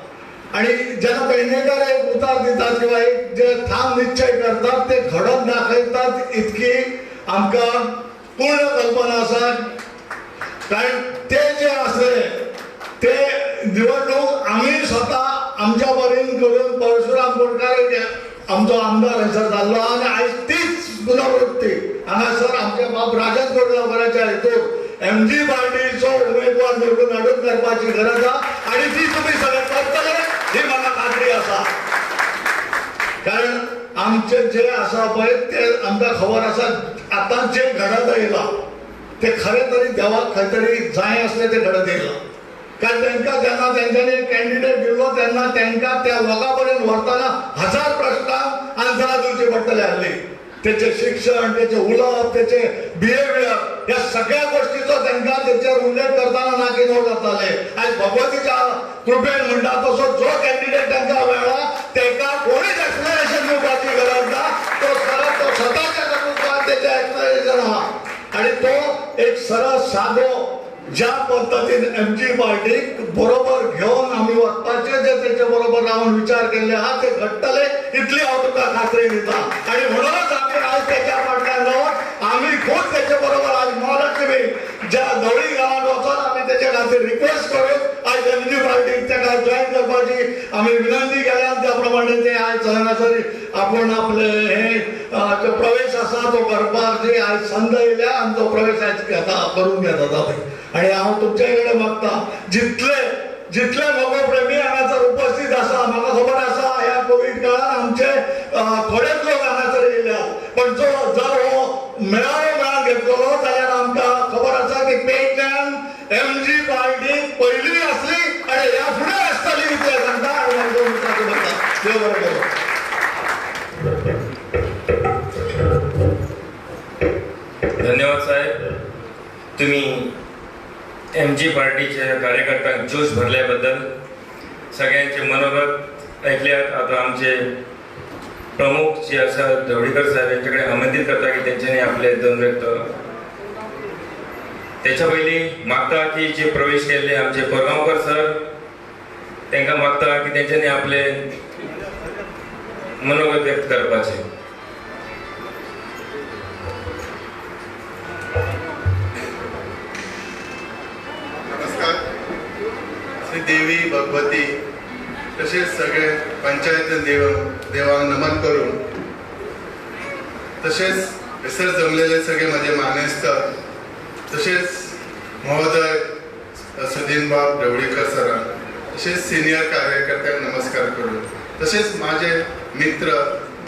आणि जेन्ना पेडणेकर एक उतार दितात किंवा एक जे ठाम निश्चय करतात ते घडोवन दाखयतात इतकी आमकां पूर्ण कल्पना आसा. कारण ते जे आसले ते निवडणूक आमी स्वता आमच्या परीन करून परशुराम बोरकार आमचो आमदार हंसर जाल्लो आनी आयज तीच पुनर्वृत्ती हांगासर आमच्या बाब राजन कोरगांवकराच्या हेतून एम जी पार्टीचो उमेदवार निवडून हाडून करपाची गरज आसा आनी ती तुमी सगळे करतले ही म्हाका खात्री आसा. कारण आमचे जे आसा पळय ते आमकां खबर आसा आतां जे घडत येयलां ते खरें तरी देवाक खंय तरी जाय आसलें ते घडत येयलां. कारण तांकां जेन्ना तेंच्यांनी कॅन्डिडेट दिल्लो तेन्ना तांकां त्या लोकां पर्यंत व्हरतना हजार प्रश्नांक आन्सरां दिवची पडटली आसली. तेचें शिक्षण, तेचें उलोवप, तेचें बिहेवियर ह्या सगळ्या गोष्टीचो तांकां तेचेर उल्लेख करतना नाकी नो जाताले. आयज भगवतीच्या कृपेन म्हणटा तसो जो कॅन्डिडेट तांकां मेळ्ळा ताका कोणीच एक्सप्लेनेशन दिवपाची गरज ना. तो सरळ तो स्वताच्या कर्तृत्वान तेचें एक्सप्लेनेशन आहा आनी तो एक सरळ सादो ज्या पद्दतीन एम जी पार्टीक बरोबर घेवन आमी वचपाचे जे तेचे बरोबर रावन विचार केल्ले आहा ते घडटले इतली हांव तुका खात्री दिता. आनी म्हणूनच आमी आयज तेच्या फाटल्यान रावन आमी खूब तेचे बरोबर आज महालक्ष्मी ज्या धवळी गांवांत वचोन आमी तेचे खातीर रिक्वेस्ट करून आयज एम जी पार्टीक तेका जॉयन करपाची आमी विनंती केल्या. त्या प्रमाणे ते आयज हांगासर आपूण आपले हे जो प्रवेश आसा तो करपाची आयज संद येयल्या आनी तो प्रवेश आयज घेता करून घेता. आनी हांव तुमचे कडेन मागता जितले जितले मगोप्रेमी हांगासर उपस्थित आसा, म्हाका खबर आसा ह्या कोवीड काळान आमचे थोडेच लोक हांगासर येयल्यात, पण जो जर हो मेळावो मेळावन घेतलो जाल्यार आमकां खबर आसा की पेडण्यान एम जी पार्टी पयलीं आसली आनी ह्या फुडें आसतली इतलें सांगता आनी म्हाका म्हणटा देव बरें करूं. धन्यवाद साहेब, तुम्ही एम जी पार्टीच्या कार्यकर्त्यांक जोश भरल्याबद्दल सगळ्यांचे मनोगत ऐकल्यात. आता आमचे प्रमुख जे आसा ढवळीकर साहेब यांच्याकडे आमंत्रित करता की त्यांच्यानी आपले दोन व्यक्त त्याच्या पयलीं मागता की जे प्रवेश केल्ले आमचे कोरगांवकर सर तांकां मागता की तेंच्यांनी आपले मनोगत व्यक्त करपाचें. श्री देवी भगवती तसेच सगळे पंचायत देवांक नमन करून तसेच हयसर जमलेले सगळे माझे मानेस्त तसेच महोदय सुदीनबाब ढवळीकर सरांक तसेच सिनियर कार्यकर्त्यांक नमस्कार करून तसेच माझे मित्र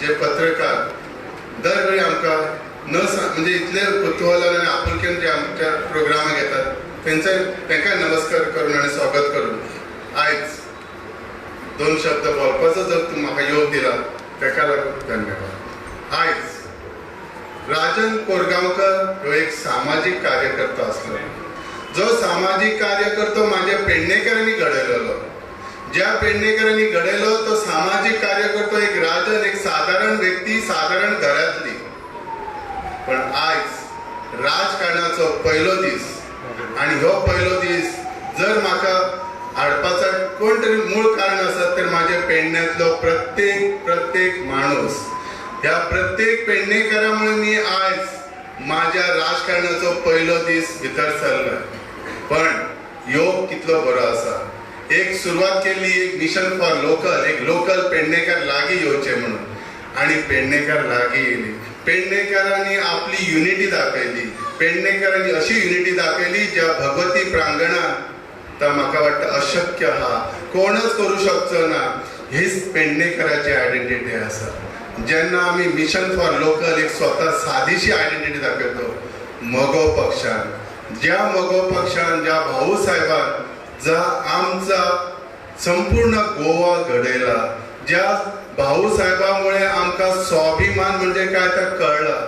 जे पत्रकार दरवेळी आमकां न म्हणजे इतले कुतूहलान आनी आपुलकेन जे आमच्या प्रोग्रामाक येतात तांकां नमस्कार करून आनी स्वागत करून आयज दोन शब्द बोलपाचो जर तूं म्हाका योग दिला ताका लागून धन्यवाद. आयज राजन कोरगांवकर ह्यो एक सामाजीक कार्यकर्तो आसलो, जो सामाजीक कार्यकर्तो म्हाज्या पेडणेकरांनी घडयलेलो, ज्या पेडणेकरांनी घडयलो तो सामाजीक कार्यकर्तो एक राजन एक सादारण व्यक्ती सादारण घरांतली, पण आयज राजकारणाचो पयलो दीस आनी हो पयलो दीस जर म्हाका हाडपाचो कोण तरी मूळ कारण आसा तर म्हाज्या पेडण्यांतलो प्रत्येक प्रत्येक माणूस, ह्या प्रत्येक पेडणेकरा मुळे मी आयज म्हाज्या राजकारणाचो पयलो दीस भितर सरला. पण योग कितलो बरो आसा, एक सुरवात केल्ली एक मिशन फॉर लोकल, एक लोकल पेडणेकर लागीं येवचें म्हणून, आणि पेडणेकर लागीं येयली. पेडणेकरांनी आपली युनिटी दाखयली. पेडणेकरांनी अशी युनिटी दाखयली ज्या भगवती प्रांगणात तर म्हाका वाटतं अशक्य हा, कोणच करू शकचो ना. हीच पेडणेकराची आयडेंटिटी आसा. जेन्ना आमी मिशन फॉर लोकल एक स्वता सादीशी आयडेंटिटी दाखयतो मगो पक्षान, ज्या मगो पक्षान ज्या भाऊ साहेबान जा आमचा संपूर्ण गोवा घडयला, ज्या भाऊ साहेबामुळे आमकां स्वाभिमान म्हणजे काय तर कळला.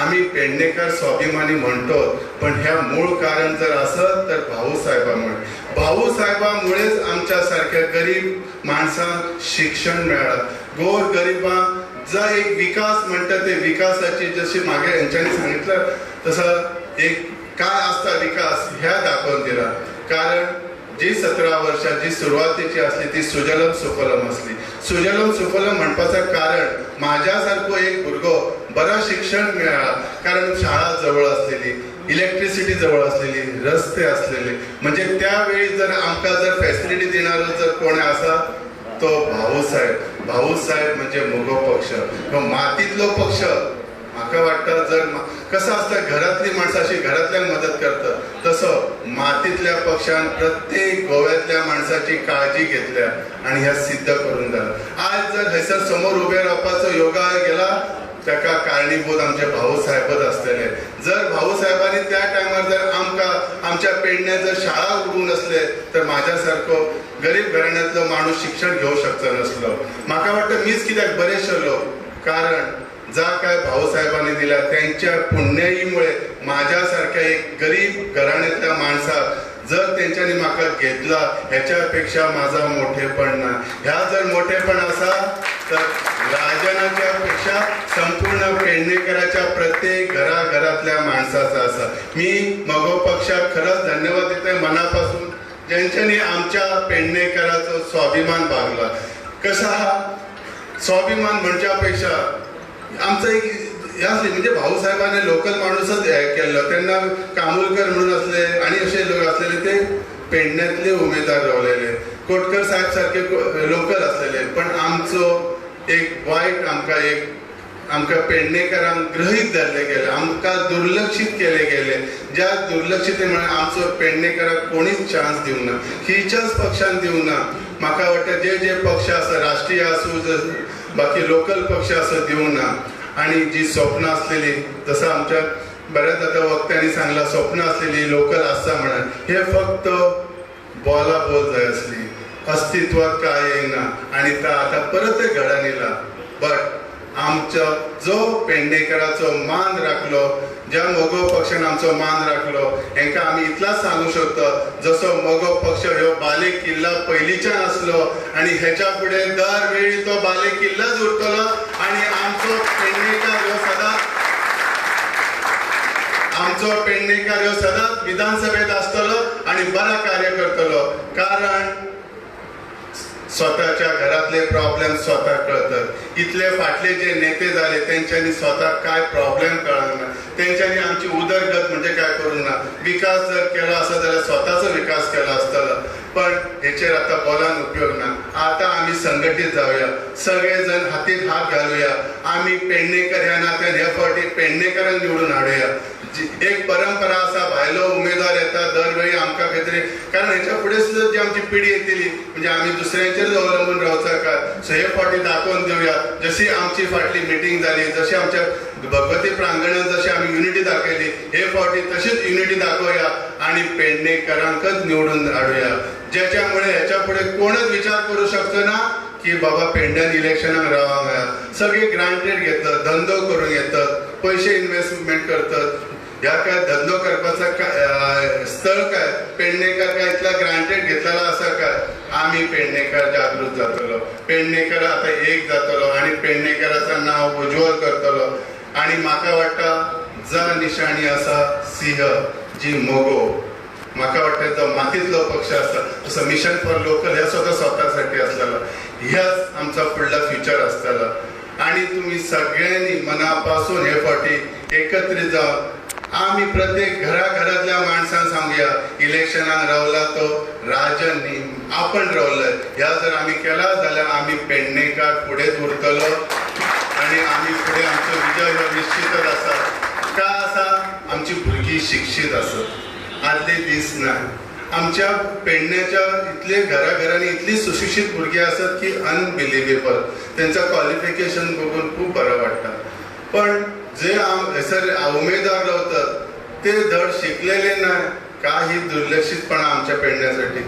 आमी पेडणेकर स्वाभिमानी म्हणतो पण ह्या मूळ कारण जर असत तर भाऊसाहेबामुळे. भाऊसाहेबामुळेच आमच्या सारख्या गरीब माणसांक शिक्षण मेळ्ळां. गोर गरिबांक जो एक विकास म्हणटा ते विकासाची जशी मागे हेंच्यांनी सांगितलं तसं एक काय आसता विकास ह्या दाखोवन दिला. कारण जी 17 वर्षां जी सुरवातीची असली ती सुजलम सुफलम असली. सुजलम सुफलम म्हणपाचं कारण माझ्या सारको एक भुरगो बरं शिक्षण मेळ्ळा, कारण शाळा जवळ असलेली, इलेक्ट्रिसिटी जवळ असलेली, रस्ते असलेले. म्हणजे त्यावेळी जर आमकां जर फॅसिलिटी दिणारो जर कोण आसा तो भाऊसाहेब. भाऊसाहेब म्हणजे मगो पक्ष, तो मातीतलो पक्ष. म्हाका वाटतं जर कसं आसता घरातली माणसं अशी घरातल्यांक मदत करतात तसं मातीतल्या पक्षान प्रत्येक गोव्यातल्या माणसाची काळजी घेतल्या आणि ह्या सिद्ध करून दिला. आज जर हयसर समोर उभे रावपाचो योगा गेला ताका कारणीभूत आमचे भाऊसाहेबच आसतले. जर भाऊसाहेबांनी त्या टायमार जर आमकां आमच्या पेडण्यां जर शाळा उगडूंक नासले तर माझ्या सारको गरीब घराण्यांतलो माणूस शिक्षण घेवंक शकचो नासलो. म्हाका वाटतं मीच कित्याक बरें सरलो, कारण जा काय भाऊसाहेबांनी दिला त्यांच्या पुण्याईमुळे माझ्यासारख्या एक गरीब घराण्यातल्या माणसाक जर त्यांच्यानी म्हाका घेतला ह्याच्यापेक्षा माझा मोठेपण ना. ह्या जर मोठेपण आसा तर राजनाच्या पेक्षा संपूर्ण पेडणेकराच्या प्रत्येक घराघरातल्या माणसाचा आसा. मी मगो पक्षाक खरंच धन्यवाद दितय मनापासून, ज्यांच्यानी आमच्या पेडणेकराचो स्वाभिमान बागला. कसा हा स्वाभिमान म्हणच्यापेक्षा आमचं एक हे असले म्हणजे भाऊसाहेबांनी लोकल माणूसच हे केल्लो. तेन्ना कामुलकर म्हणून असले आणि असे लोक असलेले ते पेडण्यातले उमेदवार रावलेले, कोटकर साहेब सारखे लोकल असलेले. पण आमचो एक वायट आमकां एक आमकां पेडणेकरांक गृहीत धरले गेले, आमकां दुर्लक्षीत केले गेले. ज्या दुर्लक्षित म्हळ्यार आमचो पेडणेकराक कोणीच चान्स दिवंक ना, खंयच्याच पक्षान दिवंक ना. म्हाका वाटता जे जे पक्ष आसा राष्ट्रीय आसूं बाकी लोकल पक्ष आसा दिवंक ना. आणि जी स्वप्न असलेली जसं आमच्या बऱ्याच आता वक्त्यांनी सांगला स्वप्न असलेली लोकल आसा म्हणून हे फक्त बोला बोल जाय असली, अस्तित्वात काय येईना आणि ता आता परत घडण येयला. बट आमचो जो पेडणेकराचो मान राखलो, ज्या मगो पक्षान आमचो मान राखलो, हेंकां आमी इतलाच सांगू शकता जसो मगो पक्ष ह्यो बाले किल्ला पयलींच्यान आसलो आणि हेच्या फुडें दरवेळी तो बाले किल्लाच उरतलो. आणि आमचो पेडणेकर ह्यो सदांच आमचो पेडणेकर ह्यो सदांच विधानसभेत आसतलो आणि बरो कार्य करतलो. कारण स्वतःच्या घरातले प्रॉब्लेम स्वतः कळतात. इतले फाटले जे नेते झाले त्यांच्यानी स्वतः काय प्रॉब्लेम कळना, त्यांच्यानी आमची उदरगत म्हणजे काय करूंक ना. विकास जर केला असत जाल्यार स्वतःचो विकास केला आसतलो, पण हेचेर आतां बोलान उपयोग ना. आतां आमी संघटीत जावया, सगळे जण हातीत हात घालुया. आमी पेडणेकर ह्या नात्यान ह्या फावटी पेडणेकरांक निवडून हाडुया. एक परंपरा आसा, भायलो उमेदवार येता दरवेळी आमकां खंय तरी, कारण हेच्या फुडें सुद्दां जी आमची पिढी येतली म्हणजे आमी दुसऱ्यांचेरच अवलंबून रावचा काय. सो हे फावटी दाखोवन दिवया जशी आमची फाटली मिटींग जाली, जशी आमच्या भगवती प्रांगणात जशी आमी युनिटी दाखयली, हे फावटी तशीच युनिटी दाखोवया आणि पेडणेकरांकच निवडून हाडुया. ज्याच्यामुळे ह्याच्या फुडें कोणच विचार करू शकचो ना की बाबा पेडण्यान इलेक्शनाक रावंक जाय. सगळे ग्रांटेड घेतात, धंदो करून घेतात, पयशे इन्वेस्टमेंट करतात. ह्या काय धंदो करपाचा काय स्थळ काय पेडणेकर काय इतला ग्रांटेड घेतलेला आसा काय. आमी पेडणेकर जागृत जातलो, पेडणेकर आतां एक जातलो आणि पेडणेकराचं नाव उज्ज्वल करतलो. आणि म्हाका वाटता जा निशाणी आसा सिंह जी मगो, म्हाका वाटता जो मातीतलो पक्ष आसा तसो मिशन फॉर लोकल ह्या स्वतः स्वतासाठी आसलेलो, ह्याच आमचा फुडला फ्युचर आसतलो. आणि तुमी सगळ्यांनी मनापासून हे फावटी एकत्रित जावन आमी प्रत्येक घराघरातल्या माणसांक सांगुया इलेक्शनाक रावला तो राजन न्ही, आपण रावले. ह्या जर आमी केला जाल्यार आमी पेडणेकार फुडेंच उरतलो आणि भुरगीं शिक्षीत आसत आदले दीस ना. आमच्या पेडण्याच्या इतले घराघरांनी इतली सुशिक्षीत भुरगीं आसत की अनबिलिवेबल, तेंचो क्वॉलिफिकेशन बघून खूब बरें वाडटा. पण जे हयसर उमेदवार रावतात ते धड शिकलेले ना, काही दुर्लक्षितपणा आमच्या पेडण्यासाठी.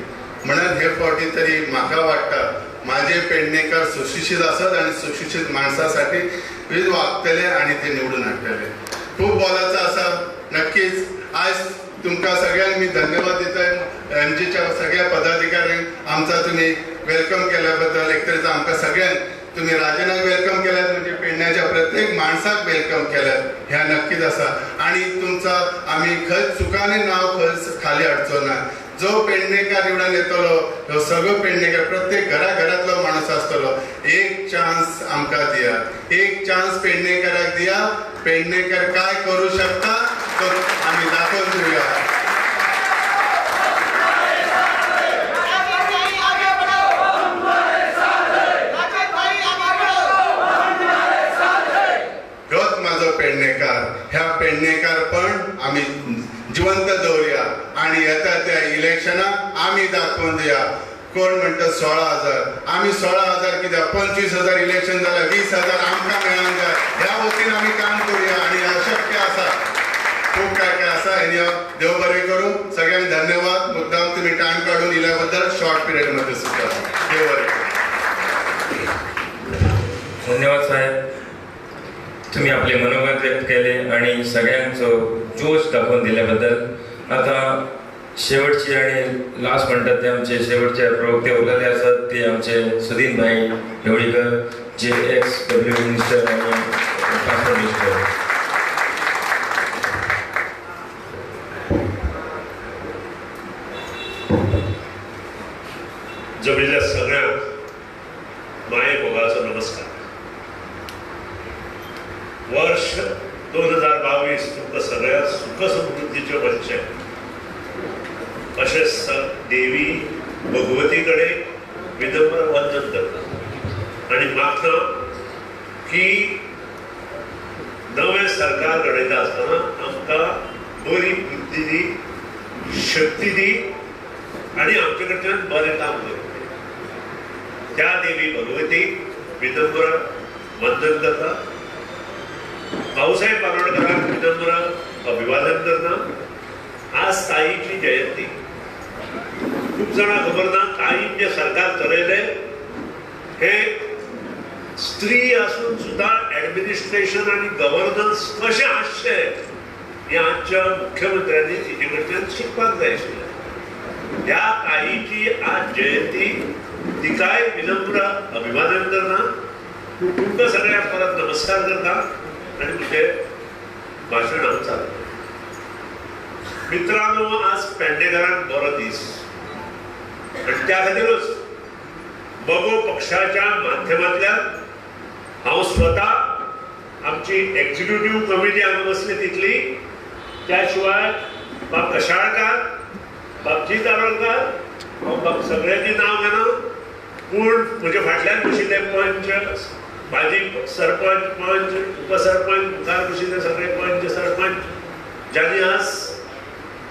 म्हणून हे फावटी तरी म्हाका वाटता माझे पेडणेकर सुशिक्षित आसत आणि सुशिक्षित माणसासाठी वागतले आणि ते निवडून हाडटले. खूब बोलायचं आसा. नक्कीच आज तुमकां सगळ्यांक मी धन्यवाद दिता, एमजीच्या सगळ्या पदाधिकाऱ्यांक आमचा तुमी welcome केल्या बद्दल. एक तरेचो आमकां सगळ्यांक तुमी राजनाक welcome केल्यात म्हणजे पेडण्याच्या प्रत्येक माणसाक welcome केल्यात ह्या नक्कीच आसा. आणि तुमचा आमी खंयच चुकांनी नांव खंयच खाली हाडचो ना. जो पेडणेकार निवडून येतलो हो सगळो पेडणेकार प्रत्येक घरा घरातलो माणूस आसतलो. एक चान्स आमकां दिया, एक चान्स पेडणेकाराक दिया. पेडणेकर काय करू शकता तो आमी दाखोवन दिवया. होच माझो पेडणेकार. ह्या पेडणेकार पण आमी जिवंत दवरुया आणि येता त्या इलेक्शनाक आमी दाखोवन दिया. कोण म्हणटा 16,000, आमी 16,000 कित्याक 25,000 इलेक्शन जाल्यार 20,000 आमकां मेळोंक जाय. ह्या वतीन आमी काम करुया आणि अशक्य आसा. खूब काय काय आसा. आनी देव बरें करूं. सगळ्यांक धन्यवाद. मुद्दाम तुमी टायम काडून इल्या बद्दल शॉर्ट पिरियड मध्ये सुद्धा. देव बरें करूं. धन्यवाद साहेब, तुम्ही आपले मनोगत व्यक्त केले आणि सगळ्यांचो जोश दाखवून दिल्याबद्दल. आता शेवटची आणि लास्ट म्हणतात ते आमचे शेवटचे प्रवक्ते उरलेले आसात ते आमचे सुदीन भाई ढवळीकर, जे एक्स डब्ल्यू मिनिस्टर आणि ट्रान्सपोर्ट मिनिस्टर. जमिल्ल्या सगळ्यांक माये मोगाचो नमस्कार. वर्ष 2022 तुमकां सगळ्या सुख समृद्धीचें वचचें अशें देवी भगवती कडेन विनम्र वंदन करता आनी मागता की नवें सरकार घडयता आसतना आमकां बरी बुद्धी दी, शक्ती दी आनी आमचे कडच्यान बरें काम करूं. त्या देवी भगवती विनम्र वंदन करता. भाऊसाहेब बारोडकरांक विनम्र अभिवादन करता. आज ताईची जयंती. खूब जाणां खबर ना, ताईन जें सरकार चलयलें हे स्त्री आसून सुद्दां एडमिनिस्ट्रेशन आनी गव्हर्नन्स कशें आसचें हें आजच्या मुख्यमंत्र्यांनी तिचे कडच्यान शिकपाक जाय आशिल्लें. ह्या ताईची आज जयंती, तिकाय विनम्र अभिवादन करता. तुमकां सगळ्यांक परत नमस्कार करता आनी म्हजें भाशण हांव चालू. मित्रांनो, आज पेडणेकारांक बरो दीस आनी त्या खातीरूच मगो पक्षाच्या माध्यमांतल्यान हांव स्वता, आमची एक्झिक्युटीव कमिटी हांगा बसली तितली, त्या शिवाय बाब कशाळकार, बाब जीत आरोलकार, हांव बाब सगळ्यांची नांव घेना, पूण म्हज्या फाटल्यान बशिल्ले पंच, माजी सरपंच, पंच, उपसरपंच, मुखार बशिल्ले सगळे पंच सरपंच, ज्यांनी आज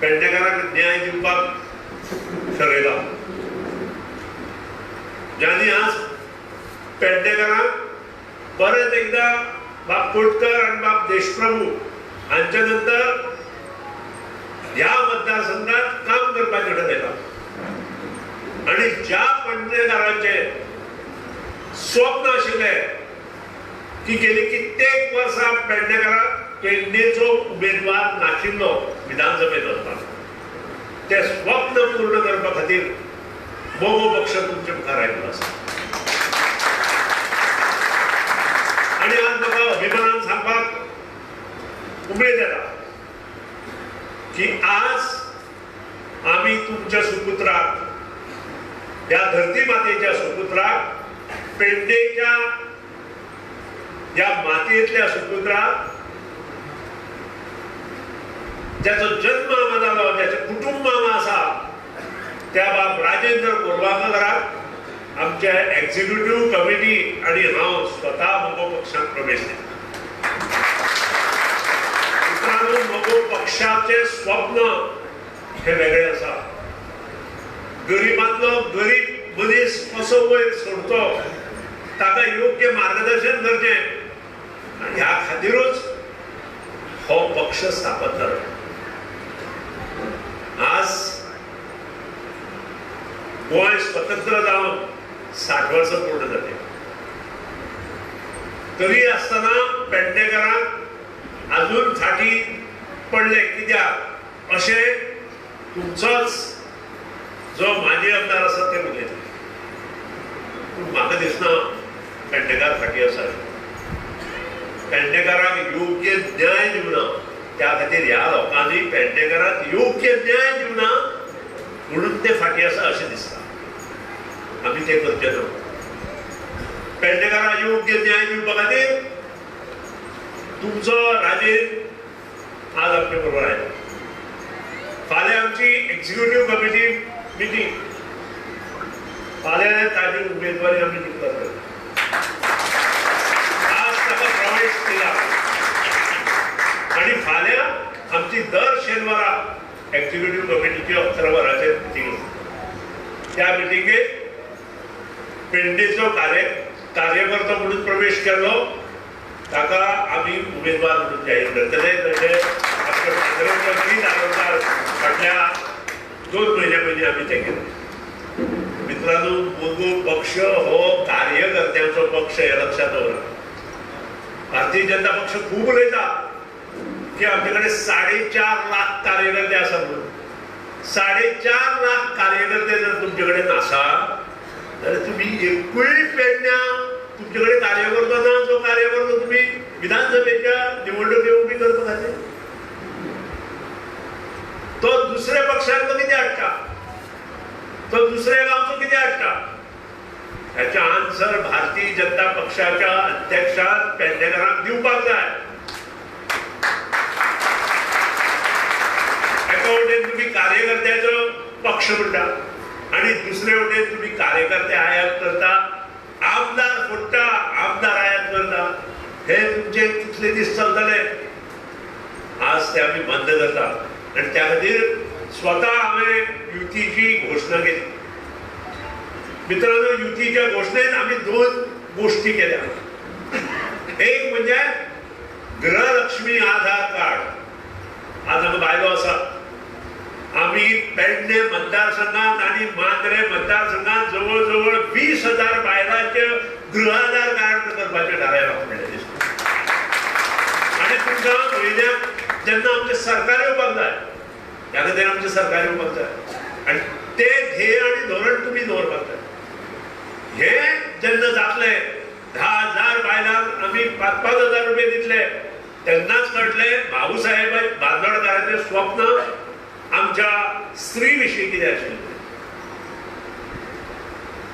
पेडणेकारांक न्याय दिवपाक ठरयला, ज्यांनी आज पेडणेकारांक परत एकदा बाब कोटकर आनी बाब देशप्रभू हांच्या नंतर ह्या मतदारसंघात काम करपाचें ठरयलां. आनी ज्या पेडणेकारांचें स्वप्न आशिल्लें की गेली कित्येक वर्सां पेडणेकारांक पेडणेचो उमेदवार नाशिल्लो विधानसभेत वचपाक, ते स्वप्न पूर्ण करपा खातीर मगो पक्ष तुमचे मुखार आयिल्लो आसा. आनी आज म्हाका अभिमानान सांगपाक उमेद येता की आज आमी तुमच्या सुपुत्राक, ह्या धरती मातेच्या सुपुत्राक, पेडणेच्या ह्या मातयेंतल्या सुपुत्राक, ज्याचो जन्म हांगा जालो, ज्याचें कुटुंब हांगा आसा, त्या बाब राजेंद्र कोरगांवकाराक आमच्या एक्झिक्युटीव कमिटी आनी हांव स्वता मगो पक्षांत प्रवेश दिता. मित्रांनो, मित्रांनो, मगो पक्षाचे स्वप्न हे वेगळे आसा. गरीबांतलो गरीब मनीस कसो वयर सोडतो ताका योग्य मार्गदर्शन करचें आनी ह्या खातीरूच हो पक्ष स्थापन जालो. आज गोंय स्वतंत्र जावन 60 वर्सां पूर्ण जाली तरी आसतना पेडणेकरांक अजून फाटी पडले कित्याक अशें तुमचोच जो माजी आमदार आसा ते उलयले. पूण म्हाका दिसना पेडणेकार फाटी आसा. पेडणेकारांक योग्य न्याय दिवना, त्या खातीर ह्या लोकांनी पेडणेकारांक योग्य न्याय दिवना म्हणून ते फाटी आसा अशें दिसता. आमी ते करचे ना. पेडणेकारांक योग्य न्याय दिवपा खातीर तुमचो राजेंद्र आज आमचे बरोबर आयला. फाल्यां आमची एक्झिक्युटीव कमिटी मिटींग, फाल्यां ताजी उमेदवारी आमी डिक्लेअर करता. आज ताका प्रवेश दिला आनी फाल्यां आमची दर शेनवारा एक्झिक्युटीव कमिटीची 11 वरांचेर मिटींग आसा. त्या मिटिंगेत पेडणेचो कार्यकर्तो म्हणून प्रवेश केलो ताका आमी उमेदवार म्हणून जाहीर करतले. तशें आमच्या मांद्रेकर दारोडकार फाटल्या 2 म्हयन्या पयलीं आमी तें केलें. मित्रांनो, मगो पक्ष हो कार्यकर्त्यांचो पक्ष हें लक्षांत दवरा. भारतीय जनता पक्ष खूब उलयता की आमचे कडेन 4.5 लाख कार्यकर्ते आसा म्हणून. 4.5 लाख कार्यकर्ते जर तुमचे कडेन आसा जाल्यार तुमी एकूय पेडण्या तुमचे कडेन कार्यकर्तो ना जो कार्यकर्तो तुमी विधानसभेच्या निवडणुके उबी करपा खातीर तो दुसऱ्या पक्षांत कितें हाडटा, तो दुसऱ्या गांवचो कितें हाडटा, ह्याचें आन्सर भारतीय जनता पक्षाच्या अध्यक्षान पेडणेकरांक दिवपाक जाय. एका वटेन तुमी कार्यकर्त्याचो पक्ष म्हणटा आनी दुसरे वटेन तुमी कार्यकर्ते आयात करता, आमदार फोडटा, आमदार आयात करता. हे तुमचे कितले दीस चलतले? आज ते आमी बंद करता आनी त्या खातीर स्वता हांवें युतीची घोशणा केली. मित्रांनो, युतीच्या घोशणेन आमी 2 गोष्टी केल्या. एक म्हणजे गृहलक्ष्मी आधार कार्ड. आज आमकां बायलो आसा, आमी पेडणे मतदारसंघात आनी मांद्रे मतदारसंघात जवळ जवळ 20,000 बायलांचे गृह आधार कार्ड करपाचें थारायलां म्हणलें दिसता. आनी तुमकां म्हयन्याक जेन्ना आमचें सरकार येवपाक जाय, ह्या खातीर आमचें सरकार येवपाक जाय आनी तें ध्येय आनी धोरण तुमी दवरपाक जाय. हें जेन्ना जातलें 10,000 बायलांक आमी 5-5 हजार रुपये दितले तेन्नाच कळटलें भाऊसाहेब बांदोडकाराचें स्वप्न आमच्या स्त्री विशीं कितें आशिल्लें.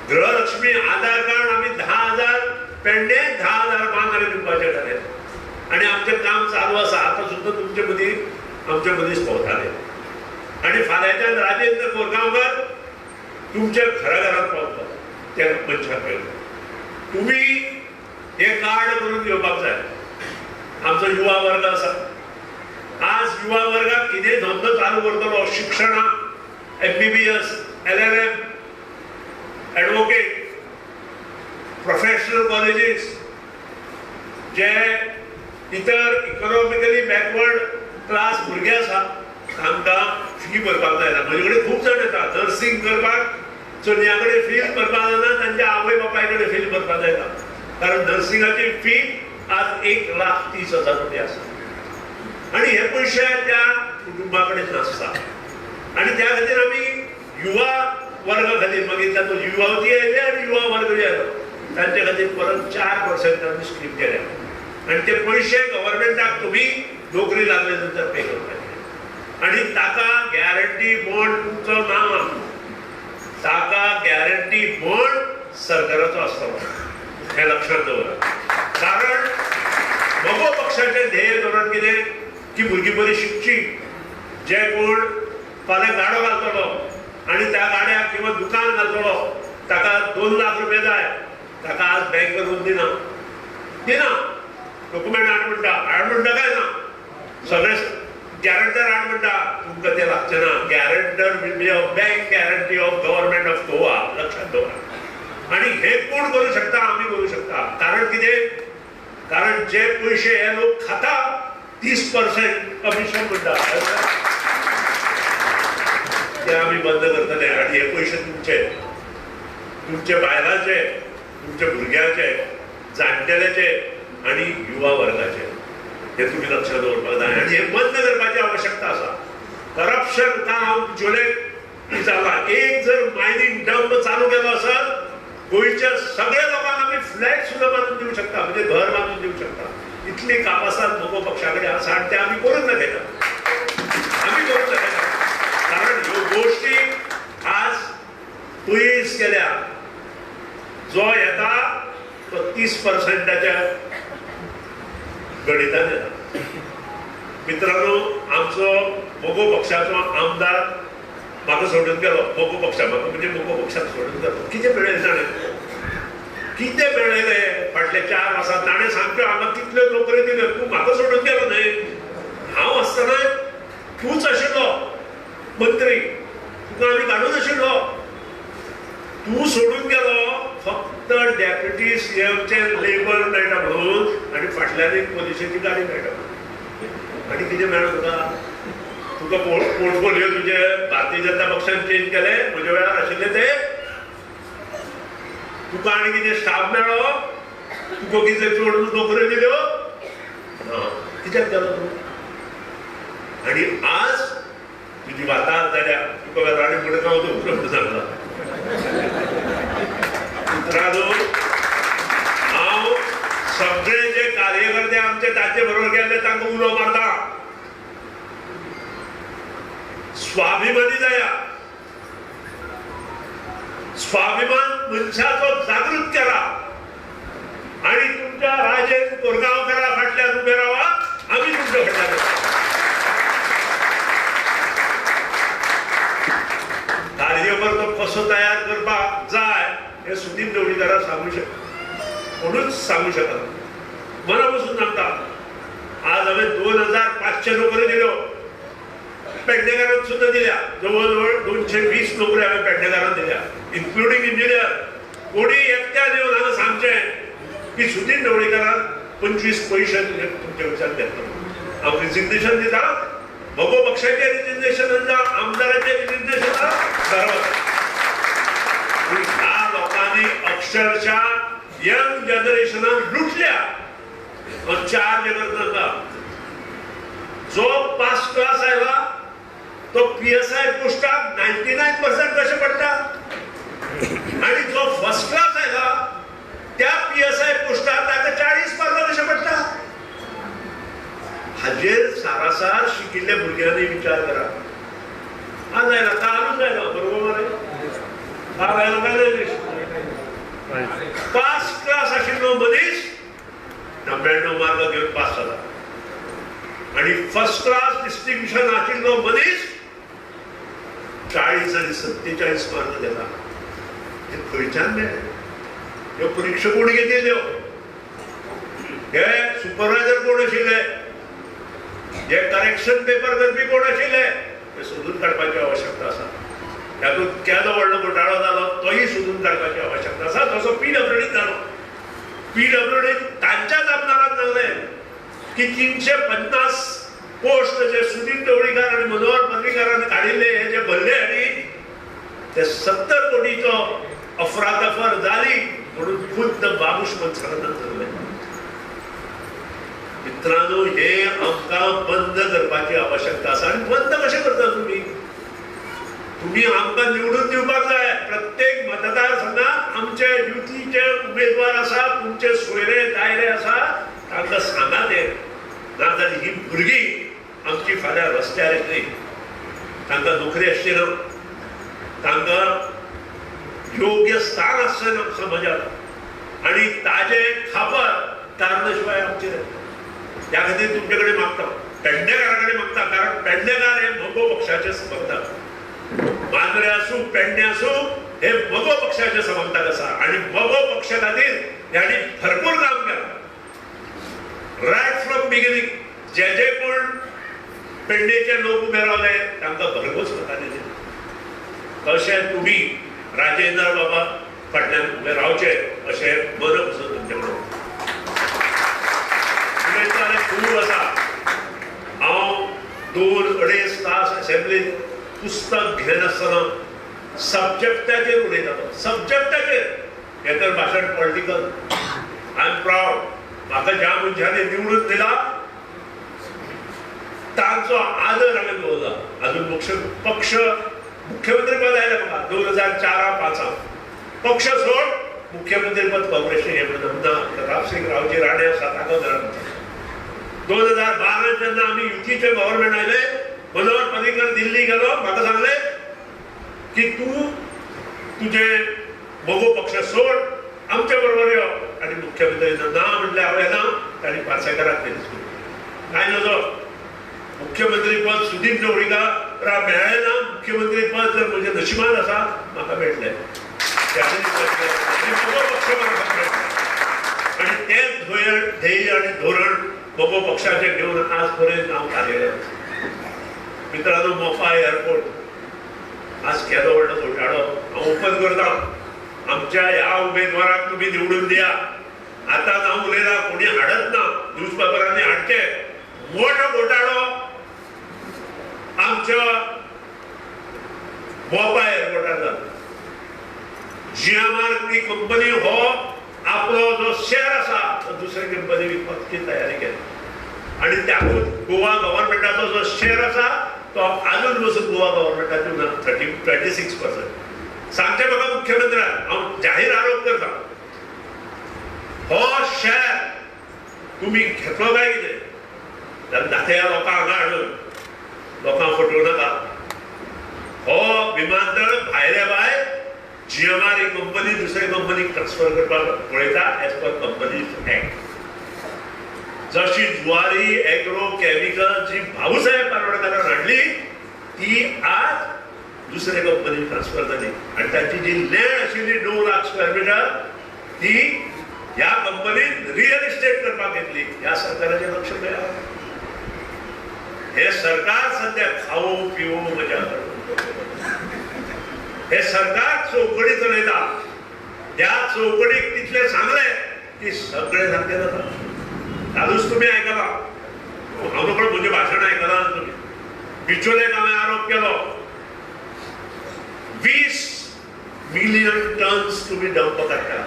गृहलक्ष्मी आधार कार्ड आमी 10,000 पेडणे 10,000 मांद्रे दिवपाचें थारायलें आनी आमचें काम चालू आसा. आतां सुद्दां तुमचे मदीं आमचे मनीस भोंवताले आनी फाल्यांच्यान राजेंद्र कोरगांवकर तुमच्या घरा घरात पावतलो त्या मनशाक मेळटलो. तुमी हें कार्ड करून घेवपाक जाय. आमचो युवा वर्ग आसा, आज युवा वर्गाक कितें धंदो चालू करतलो, शिक्षणाक MBBS, LLM, advocate, professional colleges, जे इतर इकॉनॉमिकली बॅकवर्ड क्लास भुरगे आसा तांकां फी भरपाक जायना. म्हजे कडेन खूब जाण येता नर्सिंग करपाक, चलयां कडेन फी भरपाक जायना, तांच्या आवय बापाय कडेन फी भरपाक जायना, कारण नर्सिंगाची फी आज 1,30,000 रुपया आसा आनी हे पयशे त्या कुटुंबा कडेन नासता. आनी त्या खातीर आमी युवा वर्गा खातीर मागीर तातूंत युवावती आयले आनी युवा वर्ग आयलो तांचे खातीर परत 4% आमी स्कीम केल्या आनी ते पयशे गव्हर्मेंटाक तुमी नोकरी लागले नंतर पे करपाचे आनी ताका गॅरंटी बॉन्ड तुमचो ना, ताका गॅरंटी बॉन्ड सरकाराचो आसतलो हें लक्षांत दवरा. कारण मगो पक्षाचें ध्येय धोरण कितें की भुरगीं बरी शिकची, जे कोण फाल्यां गाडो घालतलो आनी त्या गाड्याक किंवा दुकान घालतलो ताका 2 लाख रुपया जाय, ताका आज बँक लोन दिना, दिना डॉक्युमेंट हाड म्हणटा, हाड म्हणटा काय ना, सगळे गॅरंटर हाड म्हणटा, तुमकां तें लागचें ना. Guarantor will be a bank guarantee of government of Goa, लक्षात दवरा. आनी हे कोण करूं शकता? आमी करूं शकता. कारण कितें? कारण जे पयशे हे लोक खाता 30% कमिशन म्हणटा, ते आमी बंद करतले. आनी हे पयशे तुमचे, तुमच्या बायलांचे, तुमच्या भुरग्यांचे, जाणटेल्याचे आनी युवा वर्गाचे, हे तुमी लक्षात दवरपाक जाय. आनी हे बंद करपाची आवश्यकता आसा. करप्शन काम जुलैक जाला. एक जर मायनिंग डंप चालू केलो आसत, गोंयच्या सगळ्या लोकांक आमी फ्लॅट सुद्दां बांदून दिवं शकता, म्हणजे घर बांदून दिवं शकता. इतली कापासाद मगो पक्षा कडेन आसा आनी ते आमी करून दाखयता, आमी करून दाखयता. कारण ह्यो गोश्टी आज पयस केल्या. जो येता तो 30%च्या गणितान येता. मित्रांनो, आमचो मगो पक्षाचो आमदार म्हाका सोडून गेलो. मगो पक्षा म्हाका म्हणजे मगो पक्षाक सोडून गेलो. कितें मेळयलें ताणें? कितें मेळयलें फाटल्या 4 वर्सां? ताणें सामक्यो हांगा कितल्यो नोकऱ्यो दिल्यो. तूं म्हाका सोडून गेलो न्हय, हांव आसतना तूंच आशिल्लो मंत्री, तुका आमी काडून आशिल्लो. तूं सोडून गेलो फक्त डेप्युटी सीएमचें लेबल मेळटा म्हणून आनी फाटल्यान एक पोलिशेची गाडी मेळटा म्हणून. आनी कितें मेळ्ळें तुका? तुका पोर्टफोलियो तुजे भारतीय जनता पक्षान चेंज केले, म्हज्या वेळार आशिल्ले ते. तुका आनी कितें स्टाफ मेळ्ळो? तुका कितें चड नोकऱ्यो दिल्यो? ना. कित्याक गेलो तूं? आनी आज तुजी वाताहत जाल्या, तुका आनी मडगांव दवरलो म्हणून सांगला. मित्रांनो, हांव सगळे जे कार्यकर्ते आमचे ताचे बरोबर गेल्ले तांकां उलो मारता, स्वाभिमानी जाया. स्वाभिमान मनशाचो जागृत करा आनी तुमच्या राजेन कोरगांवकरा फाटल्यान उबे रावा, आमी तुमच्या फाटल्यान. कार्यकर्तो कसो तयार करपाक जाय हे सुदीन ढवळीकाराक सांगू शकता, कोणूच सांगू शकना. मना पसून सांगता, आज हांवें 2500 नोकऱ्यो दिल्यो, पेडणेकारान सुद्दां दिल्या. जवळ जवळ 220 नोकऱ्यो हांवें पेडणेकारान दिल्या, इन्क्लुडींग इंजिनियर. कोणी एकट्यान येवन हांगा सांगचें की सुदीन ढवळीकारान 25 पयशे तुमच्या कडच्यान घेतलो, हांव रिजिग्नेशन दिता. मगो पक्षाचें रिजिग्नेशन दिता, आमदाराचें रिजिग्नेशन दिता, बरोबर. पूण ह्या लोकांनी अक्षरशः यंग जनरेशनाक लुटल्या. चार करता जो पास क्लास आयला तो पीएसआय पोस्टाक 99% कशें पडटा, आनी जो फर्स्ट क्लास आयला त्या पीएसआय पोस्टाक ताका 40 मार्कां कशें पडटा. हाजेर सारासार शिकिल्ल्या भुरग्यांनी विचार करा. आज आयला, कालूच आयला, बरोबर मरे? काल आयलो काय नाही? पास क्लास आशिल्लो मनीस 99 मार्क घेवन पास जाला आनी फर्स्ट क्लास डिस्टिंक्शन आशिल्लो मनीस 40 आनी 47 मार्क घेता. हे खंयच्यान मेळ्ळे? ह्यो परिक्षा कोण घेतिल्ल्यो? हे सुपरवायझर कोण आशिल्ले? हे करेक्शन पेपर करपी कोण आशिल्ले? हे सोदून काडपाची आवश्यकता आसा. तातूंत केदो व्हडलो घोटाळो जालो तोय सोदून काडपाची आवश्यकता आसा. तसो पीडब्ल्यूडीत जालो. पीडब्ल्यूडीत तांच्याच आमदारान सांगलें की 350 पोस्ट जे सुदीन ढवळीकार आनी मनोहर पर्रीकारान काडिल्ले हे जे भरले आनी ते 70 कोटीचो अफरातफर जाली म्हणून खुद्द बाबूश मनसरान धरले. मित्रांनो, हे आमकां बंद करपाची आवश्यकता आसा. आनी बंद कशें करता तुमी? तुमी आमकां निवडून दिवपाक जाय. प्रत्येक मतदारसंघात आमचे युतीचे उमेदवार आसा, तुमचे सोयरे दायरे आसा, तांकां सांगात हे. नाजाल्यार ही भुरगीं आमची फाल्यां रस्त्यार येतली. तांकां नोकरी आसची ना, तांकां योग्य स्थान आसचें ना समाजात, आनी ताजें खापर कारणां शिवाय आमचेर येतलें. त्या खातीर तुमचे कडेन मागता, पेडणेकारा कडेन मागता, कारण पेडणेकार हे मगो पक्षाचे समर्थक. मांद्रे आसूं पेडणे आसूं, हे मगो पक्षाचे समर्थक आसा आनी मगो पक्षा खातीर ह्यांनी भरपूर काम केलां. रायट फ्रॉम बिगिनींग जे जे कोण पेडणेचे लोक उबे रावले तांकां भरघोस मतांनी दिली. तशें तुमी राजेंद्र बाबा फाटल्यान उबे रावचे अशें मन पसून तुमचे कडेन उलयता जाल्यार खूब आसा. हांव 2-2.5 तास असेंब्लीत पुस्तक घेनासतना सब्जॅक्टाचेर उलयतालो, सब्जॅक्टाचेर. हें तर भाशण पॉलिटिकल. I am proud. म्हाका ज्या मनशांनी निवडून दिला तांचो आदर हांवें दवरला. अजून पक्ष मुख्यमंत्री पद आयलें म्हाका 2004-05 पक्ष सोड मुख्यमंत्री पद काँग्रेसीन हें म्हणून ना. प्रतापसिंग रावजी राणे आसा ताका धरा. 2012 जेन्ना आमी युतीचें गव्हर्मेंट आयलें, मनोहर पर्रीकर दिल्ली गेलो, म्हाका सांगलें की तूं तुजें मगो पक्ष सोड, आमचे बरोबर यो. आनी मुख्यमंत्री ना म्हणलें हांवें ना, तांणी पार्सेकराक दिलें. कांय नजो मुख्यमंत्री पद सुदीप ढवळीकाराक मेळ्ळें ना. मुख्यमंत्री पद जर म्हज्या नशिबान आसा म्हाका मेळटलें. मगो पक्ष म्हाका मेळटा आनी तेंच ध्येय आनी धोरण मगो पक्षाचें घेवन आज पर्यंत हांव कार्यरत. मित्रांनो, मोपा एअरपोर्ट आज केदो व्हडलो घोटाळो. हांव ओपन करता, आमच्या ह्या उमेदवाराक तुमी निवडून दिया. आतां हांव उलयला, कोणी हाडत ना, न्यूज पेपरांनी हाडचे. मोठो घोटाळो आमच्या मोपा एअरपोर्टार जालो. जीएमआर ही कंपनी हो आपलो जो शेअर आसा तो दुसरे कंपनी विकपाची तयारी केली आनी त्याकूच गोवा गव्हर्मेंटाचो जो शेअर आसा तो आजून पसून गोवा गव्हर्मेंटाचो ना, 26%. सांगचें म्हाका मुख्यमंत्र्यान, हांव जाहीर आरोप करता, हो शेअर तुमी घेतलो काय कितें जाल्यार दाखया लोकांक हांगा हाडून लोकांक फटोवं नाका. हो विमानतळ भायले भायर जीएमआर ही कंपनी दुसरे कंपनीक ट्रान्सफर करपाक पळयता एज पर कंपनीज एक्ट. जशी जुवारी एग्रो केमिकल जी भाऊसाहेब बांदोडकरान हाडली ती आज दुसरे कंपनीक ट्रान्सफर जाली आनी तांची जी लँड आशिल्ली 9 लाख स्क्वेअर मिटर ती ह्या कंपनीन रियल इस्टेट करपाक घेतली. ह्या सरकाराचें लक्ष मेळ्ळां. हे सरकार सद्या खावो पिवो मजा करो, हे सरकार चौकडी चलयता. त्या चौकडीक तितलें सांगलें की सगळें सारकें जाता. कालूच तुमी आयकलां, हांव रोखडो म्हजें भाशण आयकलां तुमी. बिचोलेक हांवें आरोप केलो, 20 मिलियन टन्स तुमी डंप काडटा.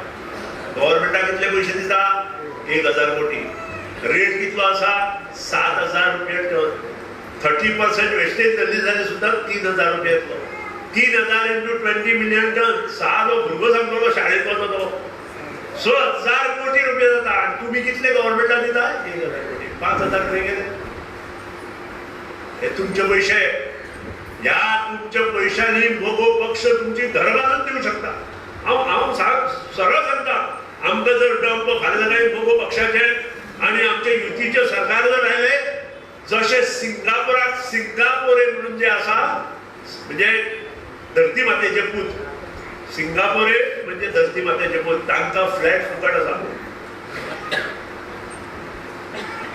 गव्हर्मेंटाक कितले पयशे दिता? 1000 कोटी. रेट कितलो आसा? 7000 रुपया टन. 30% वेस्टेज जाली जाल्यार सुद्दां 3000 रुपया येतलो. 3000 इंटू 20 मिलियन टन, सादो भुरगो सांगतलो शाळेंत वता तो, 6000 कोटी रुपया जाता. आनी तुमी कितले गव्हर्मेंटाक दिता? 1000 कोटी. 5000 खंय गेले? हे तुमचे पयशे. ह्या तुमच्या पयशांनी मगो पक्ष तुमची घरां बांदून दिवं शकता. हांव सरळ सांगता, आमकां जर डंप फाल्यां सकाळीं मगो पक्षाचे आनी आमचे युतीचें सरकार जर आयलें, जशें सिंगापुराक सिंगापोरे म्हणून जे आसा, म्हणजे धरती मातेचे पूत, सिंगापोरे म्हणजे धरती मातेचे पूत, तांकां फ्लॅट फुकट आसा,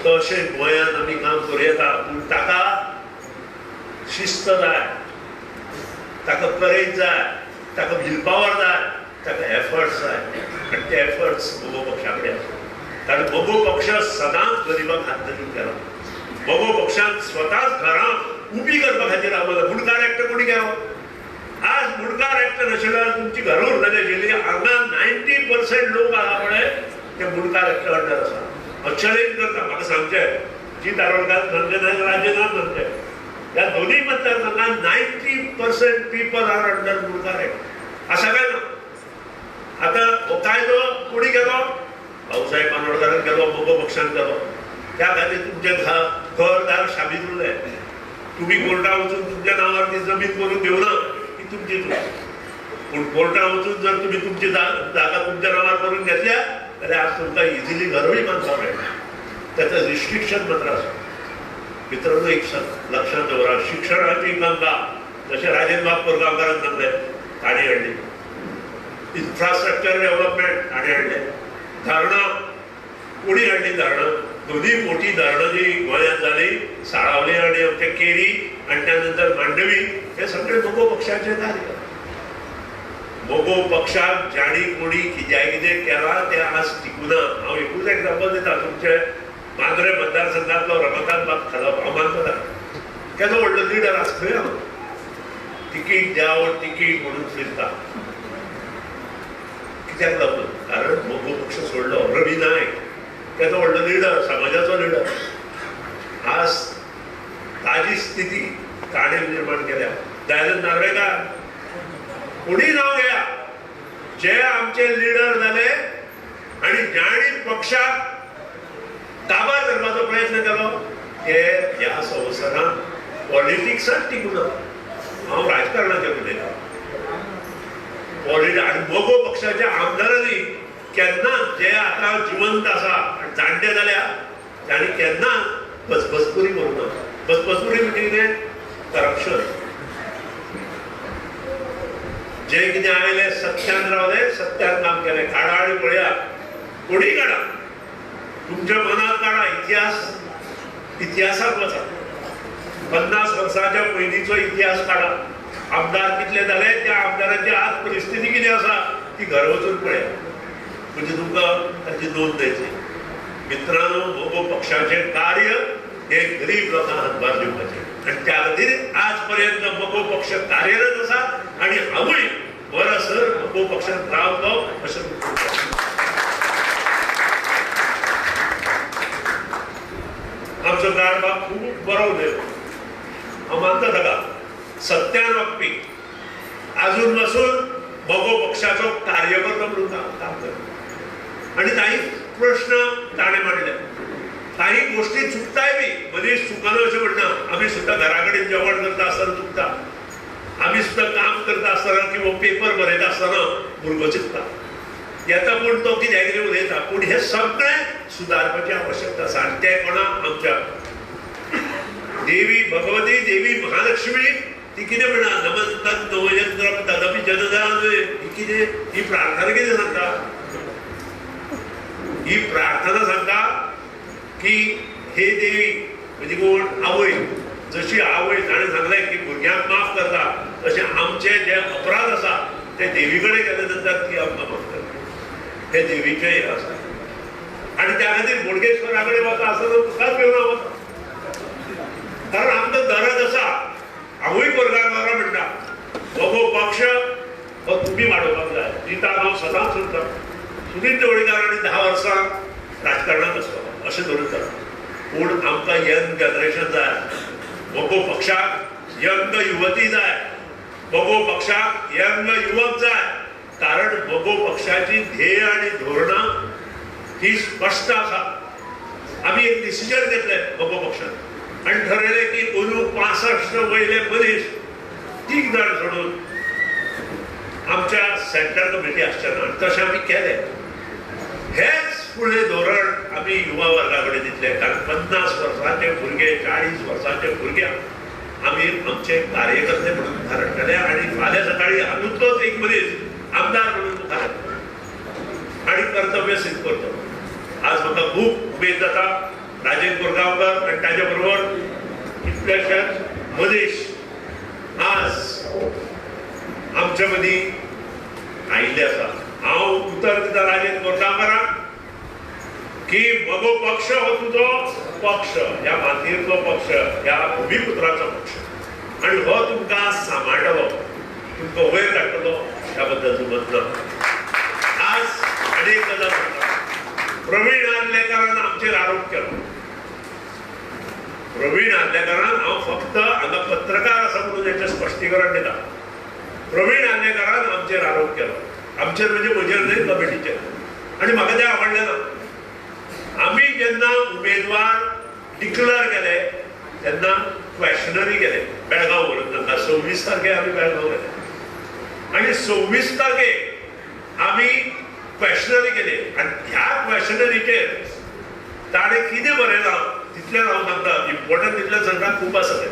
तशें गोंयांत आमी काम करूं येता. पूण ताका शिस्त जाय, ताका करेज जाय, ताका will power जाय, ताका एफर्ट्स जाय. आनी ते एफर्ट्स मगो पक्षा कडेन आसा. कारण मगो पक्ष सदांच गरिबांक हात धरून गेला. मगो पक्षान स्वताच घरां उबी करपा खातीर रावला. मुंडकार एक्ट कोणी केलो? आज मुंडकार एक्ट नाशिल्ल्यान तुमची घरां उरतली आशिल्ली. हांगा 90% लोक आसा पळय ते मुंडकार एक्ट अंडर आसा. हांव चॅलेंज करता, म्हाका सांगचें जीत आरोलकार सांगचें ना, राजेंद्रान सांगचें, ह्या दोनूय मतदारसंघात 90% people are under Mundkar act आसा काय ना? आतां हो कायदो कोणी केलो? भाऊसाहेब बांदोडकरान केलो, मगो पक्षान केलो. त्या खातीर तुमचें घरदार शाबीत उरलें. तुमी कोर्टाक वचून तुमच्या नांवार ती जमीन करून घेवना, ती तुमची चूक. पूण कोर्टाक वचून जर तुमी तुमची जागा तुमच्या नांवार करून घेतल्या जाल्यार आज तुमकां इजिली घरूय बांदपाक मेळटा. ताचें रिस्ट्रिक्शन मात्र आसा. मित्रांनो, एक लक्षात दवरा, शिक्षणाची गंगा जशें राजेंद्र बाब कोरगांवकारान सांगलें, तांणी हाडली. इन्फ्रास्ट्रक्चर डेव्हलपमेंट ताणें हाडलें. धरणां कोणी हाडली? धरणां दोन्ही मोठी धरणां जी गोंयांत जाली, साळावली आनी आमच्या केरी आनी त्यानंतर मांडवी, हे सगळे मगो पक्षाचे कार्य. मगो पक्षाक जाणी कोणी कित्याक कितें केलां तें आज टिकूना. हांव एकूच एग्जाम्पल दिता, तुमचे मांद्रे मतदारसंघातलो रमाकांत बाब खलप, हांव मानता केदो व्हडलो लिडर आज खंय हांव तिकीट द्यावं तिकीट म्हणून फिरता, कित्याक लागून? कारण मगो पक्ष सोडलो. रवी नायक केदो व्हडलो लिडर, समाजाचो लिडर, आज ताजी स्थिती ताणें निर्माण केल्या. दयानंद नार्वेकार, कोणी नांव घेया, जे आमचे लिडर जाले आनी जाणी पक्षाक काबार करपाचो प्रयत्न केलो ते ह्या संवसारांत पॉलिटिक्सांत टिकूना. हांव राजकारणाचेर उलयतां. आनी मगो पक्षाच्या आमदारांनी केन्ना, जे आतां जिवंत आसा आनी जाणटे जाल्या, तांणी केन्ना बसबसपुरी करूं ना. बसबसपुरी म्हणजे कितें? करप्शन. जे कितें आयले सत्यान रावले, सत्यान काम केलें. काडा आनी पळया, कोणीय काडा, तुमच्या मनात काडा, इतिहास इतिहासाक वचा, 50 वर्सांच्या पयलींचो इतिहास काडा, आमदार कितले जाले, त्या आमदारांची आज परिस्थिती कितें आसा ती घर वचून पळया, म्हणजे तुमकां ताची नोंद द्यायची. मित्रांनो, मगो पक्षाचें कार्य हे गरीब लोकांक हातभार दिवपाचें आनी त्या खातीर आज पर्यंत मगो पक्ष कार्यरत आसा आनी हांवूय बरोसर मगो पक्षांत रावलो अशें. आमचो गाडबाब खूब बरो उलयलो, हांव मानता ताका, सत्यान वागपी, आजून पासून मगो पक्षाचो कार्यकर्तो म्हणून काम करता. आनी काही प्रश्न ताणें मांडले, काही गोष्टी चुकताय बी, मनीस चुकना अशें म्हणना. आमी सुद्दां घरा कडेन जेवण करता आसतना चुकता, आमी सुद्दां काम करता आसतना किंवा पेपर बरयता आसतना भुरगो चिंतता येता, पूण तो कित्याक कितें उलयता. पूण हें सगळें सुदारपाची आवश्यकता आसा. आनी तें कोणा आमच्या देवी भगवती, देवी महालक्ष्मी, ती कितें म्हणा, नमन तत् नवयंत्रम तदपि जनदान. ही कितें, ही प्रार्थना कितें सांगता? ही प्रार्थना सांगता की हे देवी म्हणजे कोण? आवय. जशी आवय ताणें सांगलें की भुरग्यांक माफ करता, तशें आमचे जे अपराध आसा ते देवी कडेन गेले नंतर ती आमकां माफ करता. हे देवीचें हें आसा. आनी त्या खातीर बोडगेश्वरा कडेन वता आसतना तुकाच घेवन वता, कारण आमकां गरज आसा. हांवूय कोरगांवकारा म्हणटा, मगो पक्ष हो तुमी वाडोवपाक जाय. दिता हांव सदांच उरता. सुनील ढवळीकारांनी 10 वर्सां राजकारणांत आसलो अशें धरून चला, पूण आमकां यंग जनरेशन जाय. मगो पक्षाक यंग युवती जाय, मगो पक्षाक यंग युवक जाय, कारण मगो पक्षाची ध्येय आनी धोरणां ही स्पश्ट आसा. आमी एक डिसिजन घेतलें मगो पक्षान आनी ठरयलें की अंदू 65 वयले मनीस 3 जाण सोडून आमच्या सेंट्रल कमिटी आसचे ना. तशें आमी केलें. हेच फुडलें धोरण आमी युवा वर्गा कडेन दितले, कारण 50 वर्सांचे भुरगे, 40 वर्सांचे भुरग्यांक आमी आमचे कार्यकर्ते म्हणून मुखार हाडटले आनी फाल्यां सकाळी हातूंतलोच एक मनीस आमदार म्हणून मुखार हाडटलो आनी कर्तव्य सिद्ध करतलो. आज म्हाका खूब उमेद जाता राजेंद्र कोरगांवकर आनी ताजे बरोबर कितलेशेच मनीस आज आमच्या मदीं आयिल्ले आसा. हांव उतर दिता राजेंद्र कोरगांवकराक की मगो पक्ष हो तुजो पक्ष, ह्या मातयेंतलो पक्ष, ह्या भुमीपुत्राचो पक्ष, आनी हो तुमकां सांबाळटलो, तुमकां वयर काडटलो, ह्या बद्दल दुमत ना. आज आनी एक गजाल सांगता, प्रवीण आर्लेकारान आमचेर आरोप केलो. प्रवीण आर्लेकारान, हांव फक्त हांगा पत्रकार आसा म्हणून हेचें स्पश्टीकरण दिता. प्रवीण आर्लेकारान आमचेर आरोप केलो, आमचेर म्हणजे म्हजेर न्हय, कमिटीचेर, आनी म्हाका तें आवडलें ना. आमी जेन्ना उमेदवार डिक्लेअर केले तेन्ना क्वेशनरी केले बेळगांव व्हरून तांकां. 26 तारखेक आमी बेळगांव गेले आनी 26 तारखेक आमी क्वेशनरी केले आनी ह्या क्वेशनरीचेर ताणें कितें बरयलां तितलें हांव सांगता, इम्पॉर्टंट तितलें सांगता, खूब आसा तें.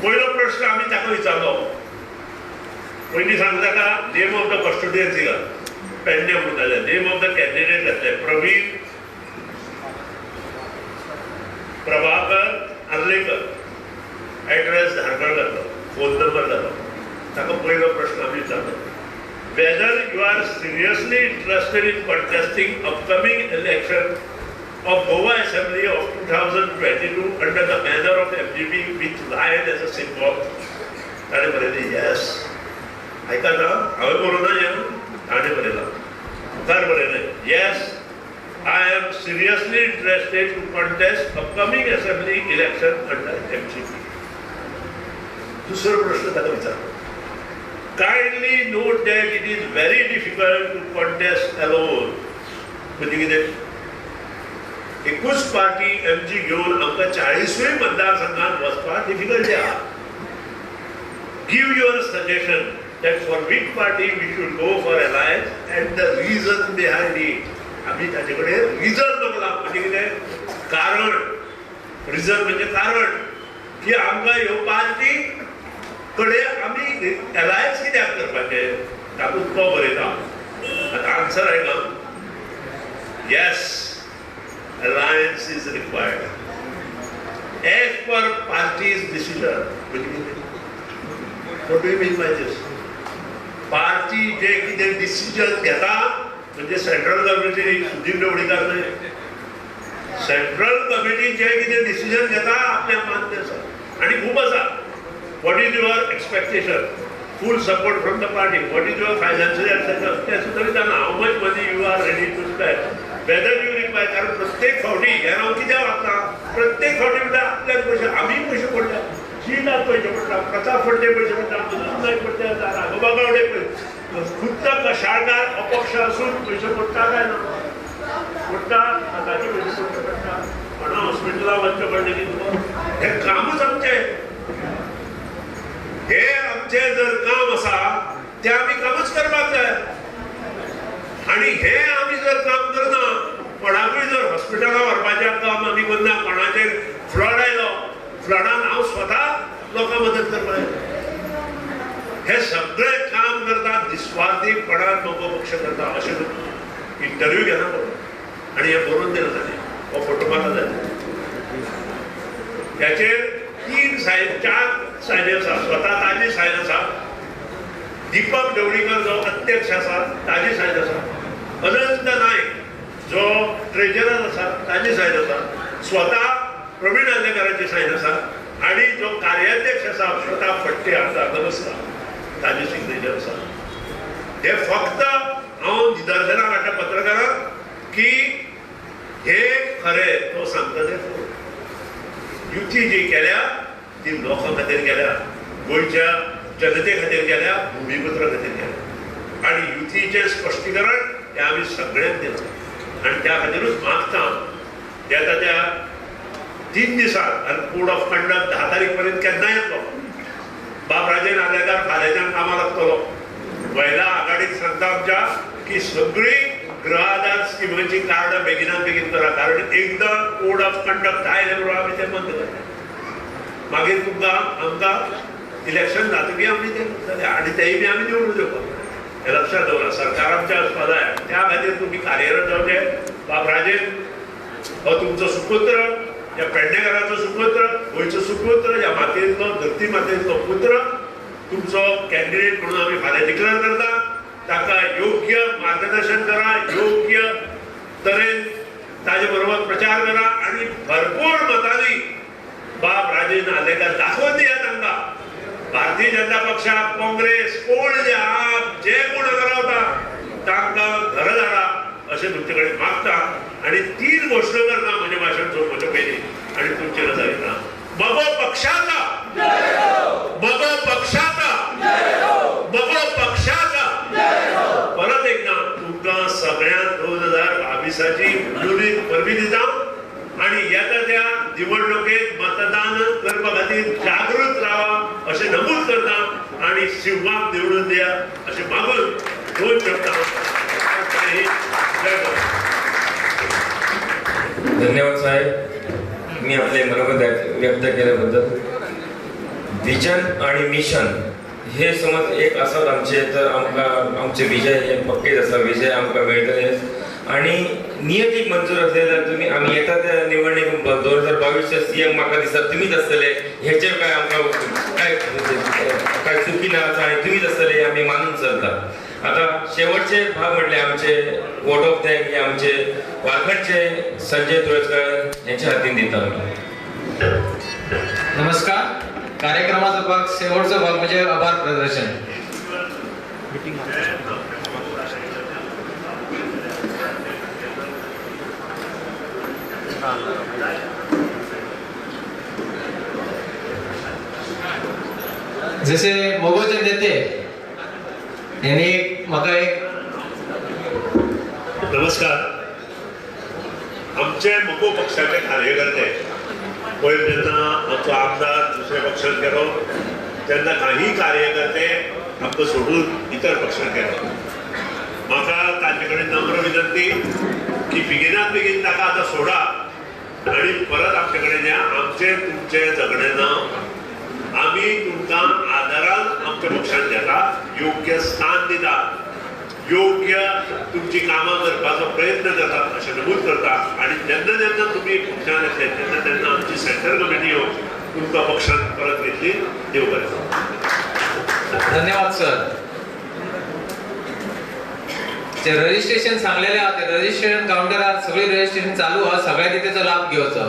पयलो प्रश्न आमी ताका विचारलो, पयलीं सांगता ताका नेम ऑफ the कॉन्स्टिट्युएन्सी घाल, पेडणे म्हणून घातलें, नेम ऑफ the candidate घातलें, प्रवीण सर्कल घातलो, फोन नंबर घातलो. ताका पयलो प्रश्न आमी विचारलो, whether you are seriously interested in contesting upcoming election of Goa Assembly of 2022 under the banner of MGP with lion as a symbol. ताणें बरयलें येस. आयकात हांवें बरोवना हें, ताणें बरयलां, मुखार बरयलें yes, I am seriously interested to contest upcoming assembly election under MGP. दुसरो प्रश्न ताका विचारलो, kindly note that it is very difficult to contest alone. म्हणजे कितें, एकूच पार्टी एमजी घेवन आमकां 40ूय मतदारसंघात वचपाक डिफिकल्ट आहा. Give your suggestion that for which party we should go for alliance and the reason behind it. आमी ताचे कडेन रिजन मागला, म्हणजे कितें कारण, रिजन म्हणजे कारण की आमकां ह्यो पार्टी कडेन आमी अलायन्स कित्याक करपाचें. तातूंत तो बरयता, आतां आन्सर आयला, yes, alliance is required as per party's decision. What do you mean by this? Party जे कितें डिसिजन घेता म्हणजे सेंट्रल कमिटी, सुधीर ढवळीकार न्हय, सेंट्रल कमिटी जे कितें डिसिजन घेता आपल्याक मान्य आसा आनी खूब आसा. What is your expectation? Full support from the party. What is your financial acceptance? तें सुद्दां विचारना, how much money you are ready to spend, whether you require. कारण प्रत्येक फावटी हें हांव कित्याक वागता, प्रत्येक फावटी म्हणटा आपल्याक पयशे, आमी पयशे पडटा, जिनाक पयशे पडटा, प्रताप फडते पयशे पडटा, मनोज नायक पडटा, राघोबा गावडे पयशे, खुद्द कशाळकार अपक्ष आसून पयशे पडटा काय ना पडटा, ताचे पयशे पडटा पडटा, कोणा हॉस्पिटलां वचचें पडलें की तुका. हें कामूच आमचें, हे आमचें जर काम आसा तें आमी कामूच करपाक जाय. आनी हे आमी जर काम करना, कोणाकूय जर हॉस्पिटलां व्हरपाचें काम आमी करना, कोणाचेर फ्लड आयलो, फ्लडान हांव स्वता लोकांक मदत करपाक जाय. हे सगळें काम करता निस्वार्थीपणान मगो पक्ष करता अशें इंटरव्यू घेना बरोवन आनी हें बरोवन दिलां ताणें, हो फोटो म्हाका जाय. त्याचेर 3 सायन 4 सायन आसा, स्वता ताजी सायन आसा, दीपक ढवळीकर जो अध्यक्ष आसा ताजी सायन आसा, अनंत नायक जो ट्रेजरर आसा ताजी सायन आसा, स्वता प्रवीण आर्लेकाराची सायन आसा आनी जो कार्याध्यक्ष आसा स्वता फडते आमदार नमस्कार ताजी सिग्नेचर आसा. हे फक्त हांव निदर्शनाक हाडटा पत्रकारांक की हे खरें तो सांगता तें युती जी केल्या ती लोकां खातीर केल्या, गोंयच्या जनते खातीर केल्या, भुमिपुत्रा खातीर केल्या आनी युतीचें स्पश्टीकरण हें आमी सगळ्यांक दिलां. आनी त्या खातीरूच मागता येता त्या 3 दिसांत आनी कोड ऑफ कंडक्ट 10 तारीख पर्यंत केन्ना येतलो. बाब राजेन आर्लेकार फाल्यांच्यान कामाक लागतलो. महिला आघाडीक सांगता आमच्या की सगळीं गृह आधार स्किमाची कार्डां बेगिनात बेगीन करा, कारण एकदां कोड ऑफ कंडक्ट आयले बरोबर आमी तें बंद करता, मागीर तुमकां आमकां इलेक्शन जातकीर आमी तें करतले आनी तेय बी आमी निवडून दिवपाक. हें लक्षात दवरा, सरकार आमचें आसपा जाय. त्या खातीर तुमी कार्यरत जावचें. बाब राजेन हो तुमचो सुपुत्र, ह्या पेडणेकाराचो सुपुत्र, गोंयचो सुपुत्र, ह्या मातयेंतलो, धरती मातयेंतलो पुत्र, तुमचो कॅन्डिडेट म्हणून आमी फाल्यां डिक्लेअर करता. ताका योग्य मार्गदर्शन करा, योग्य तरेन ताजे बरोबर प्रचार करा आनी भरपूर मतांनी बाब राजेन आर्लेकार दाखोवन दिया तांकां. भारतीय जनता पक्षाक, काँग्रेस, कोण जे आप जे कोण हांगा रावता तांकां घरा धाडा अशें तुमचे कडेन मागता आनी 3 घोशणा करता म्हजें भाशण सोंपोवचे पयलीं आनी तुमची रजा घेता. मगो पक्षाचा, मगो पक्षाचा, मगो पक्षाचा. परत एकदा तुमकां सगळ्यांक 2022 मुलीन परबी दिता आनी येता त्या निवडणुकेत मतदान करपा खातीर जागृत रावा अशें नमूद करता आनी शिवमाक निवडून दिया अशें मागून 2 शब्द. धन्यवाद साहेब, मी आपले मनोगत व्यक्त केल्याबद्दल. विजन आणि मिशन हे समज एक आसत आमचे, तर आमकां आमचे विजय हे पक्केच आसा, विजय आमकां मेळटलेच. आनी नियतीक मंजूर आसले जाल्यार तुमी आमी येता त्या निवडणूक 2022 सीएम म्हाका दिसता तुमीच आसतले, हेचेर काय आमकां काय काय चुकी ना आसा आनी तुमीच आसतले आमी मानून चलता. आता शेवटचे भाग म्हटले आमचे वोट ऑफ thank हे आमचे वारखंडचे संजय तुळसकर यांच्या हातीन दिता आमी. नमस्कार. कार्यक्रमाचा भाग शेवटचा भाग म्हणजे आभार प्रदर्शन. जसे मगोचे नेते यांनी म्हाका एक नमस्कार. आमचे मगो पक्षाचे कार्यकर्ते पयर जेन्ना आमचो आमदार दुसऱ्या पक्षांत गेलो तेन्ना काही कार्यकर्ते आमकां सोडून इतर पक्षांत गेलो. म्हाका तांचे कडेन नम्र विनंती की बेगिनात बेगीन ताका आतां सोडा आनी परत आमचे कडेन या. आमचें तुमचें झगडें ना, आमी तुमकां आदारान आमच्या पक्षांत घेता, योग्य स्थान दिता, योग्य तुमची कामां करपाचो प्रयत्न करता अशें नमूद करता. आनी जेन्ना जेन्ना तुमी पक्षांत येतले तेन्ना तेन्ना आमची सेंट्रल कमिटी येवन तुमकां पक्षांत परत घेतली. देव बरें. धन्यवाद सर. जे रजिस्ट्रेशन सांगलेले आहा ते रजिस्ट्रेशन काउंटरार सगळी रजिस्ट्रेशन चालू आहा, सगळ्यांनी तेचो लाभ घेवचो.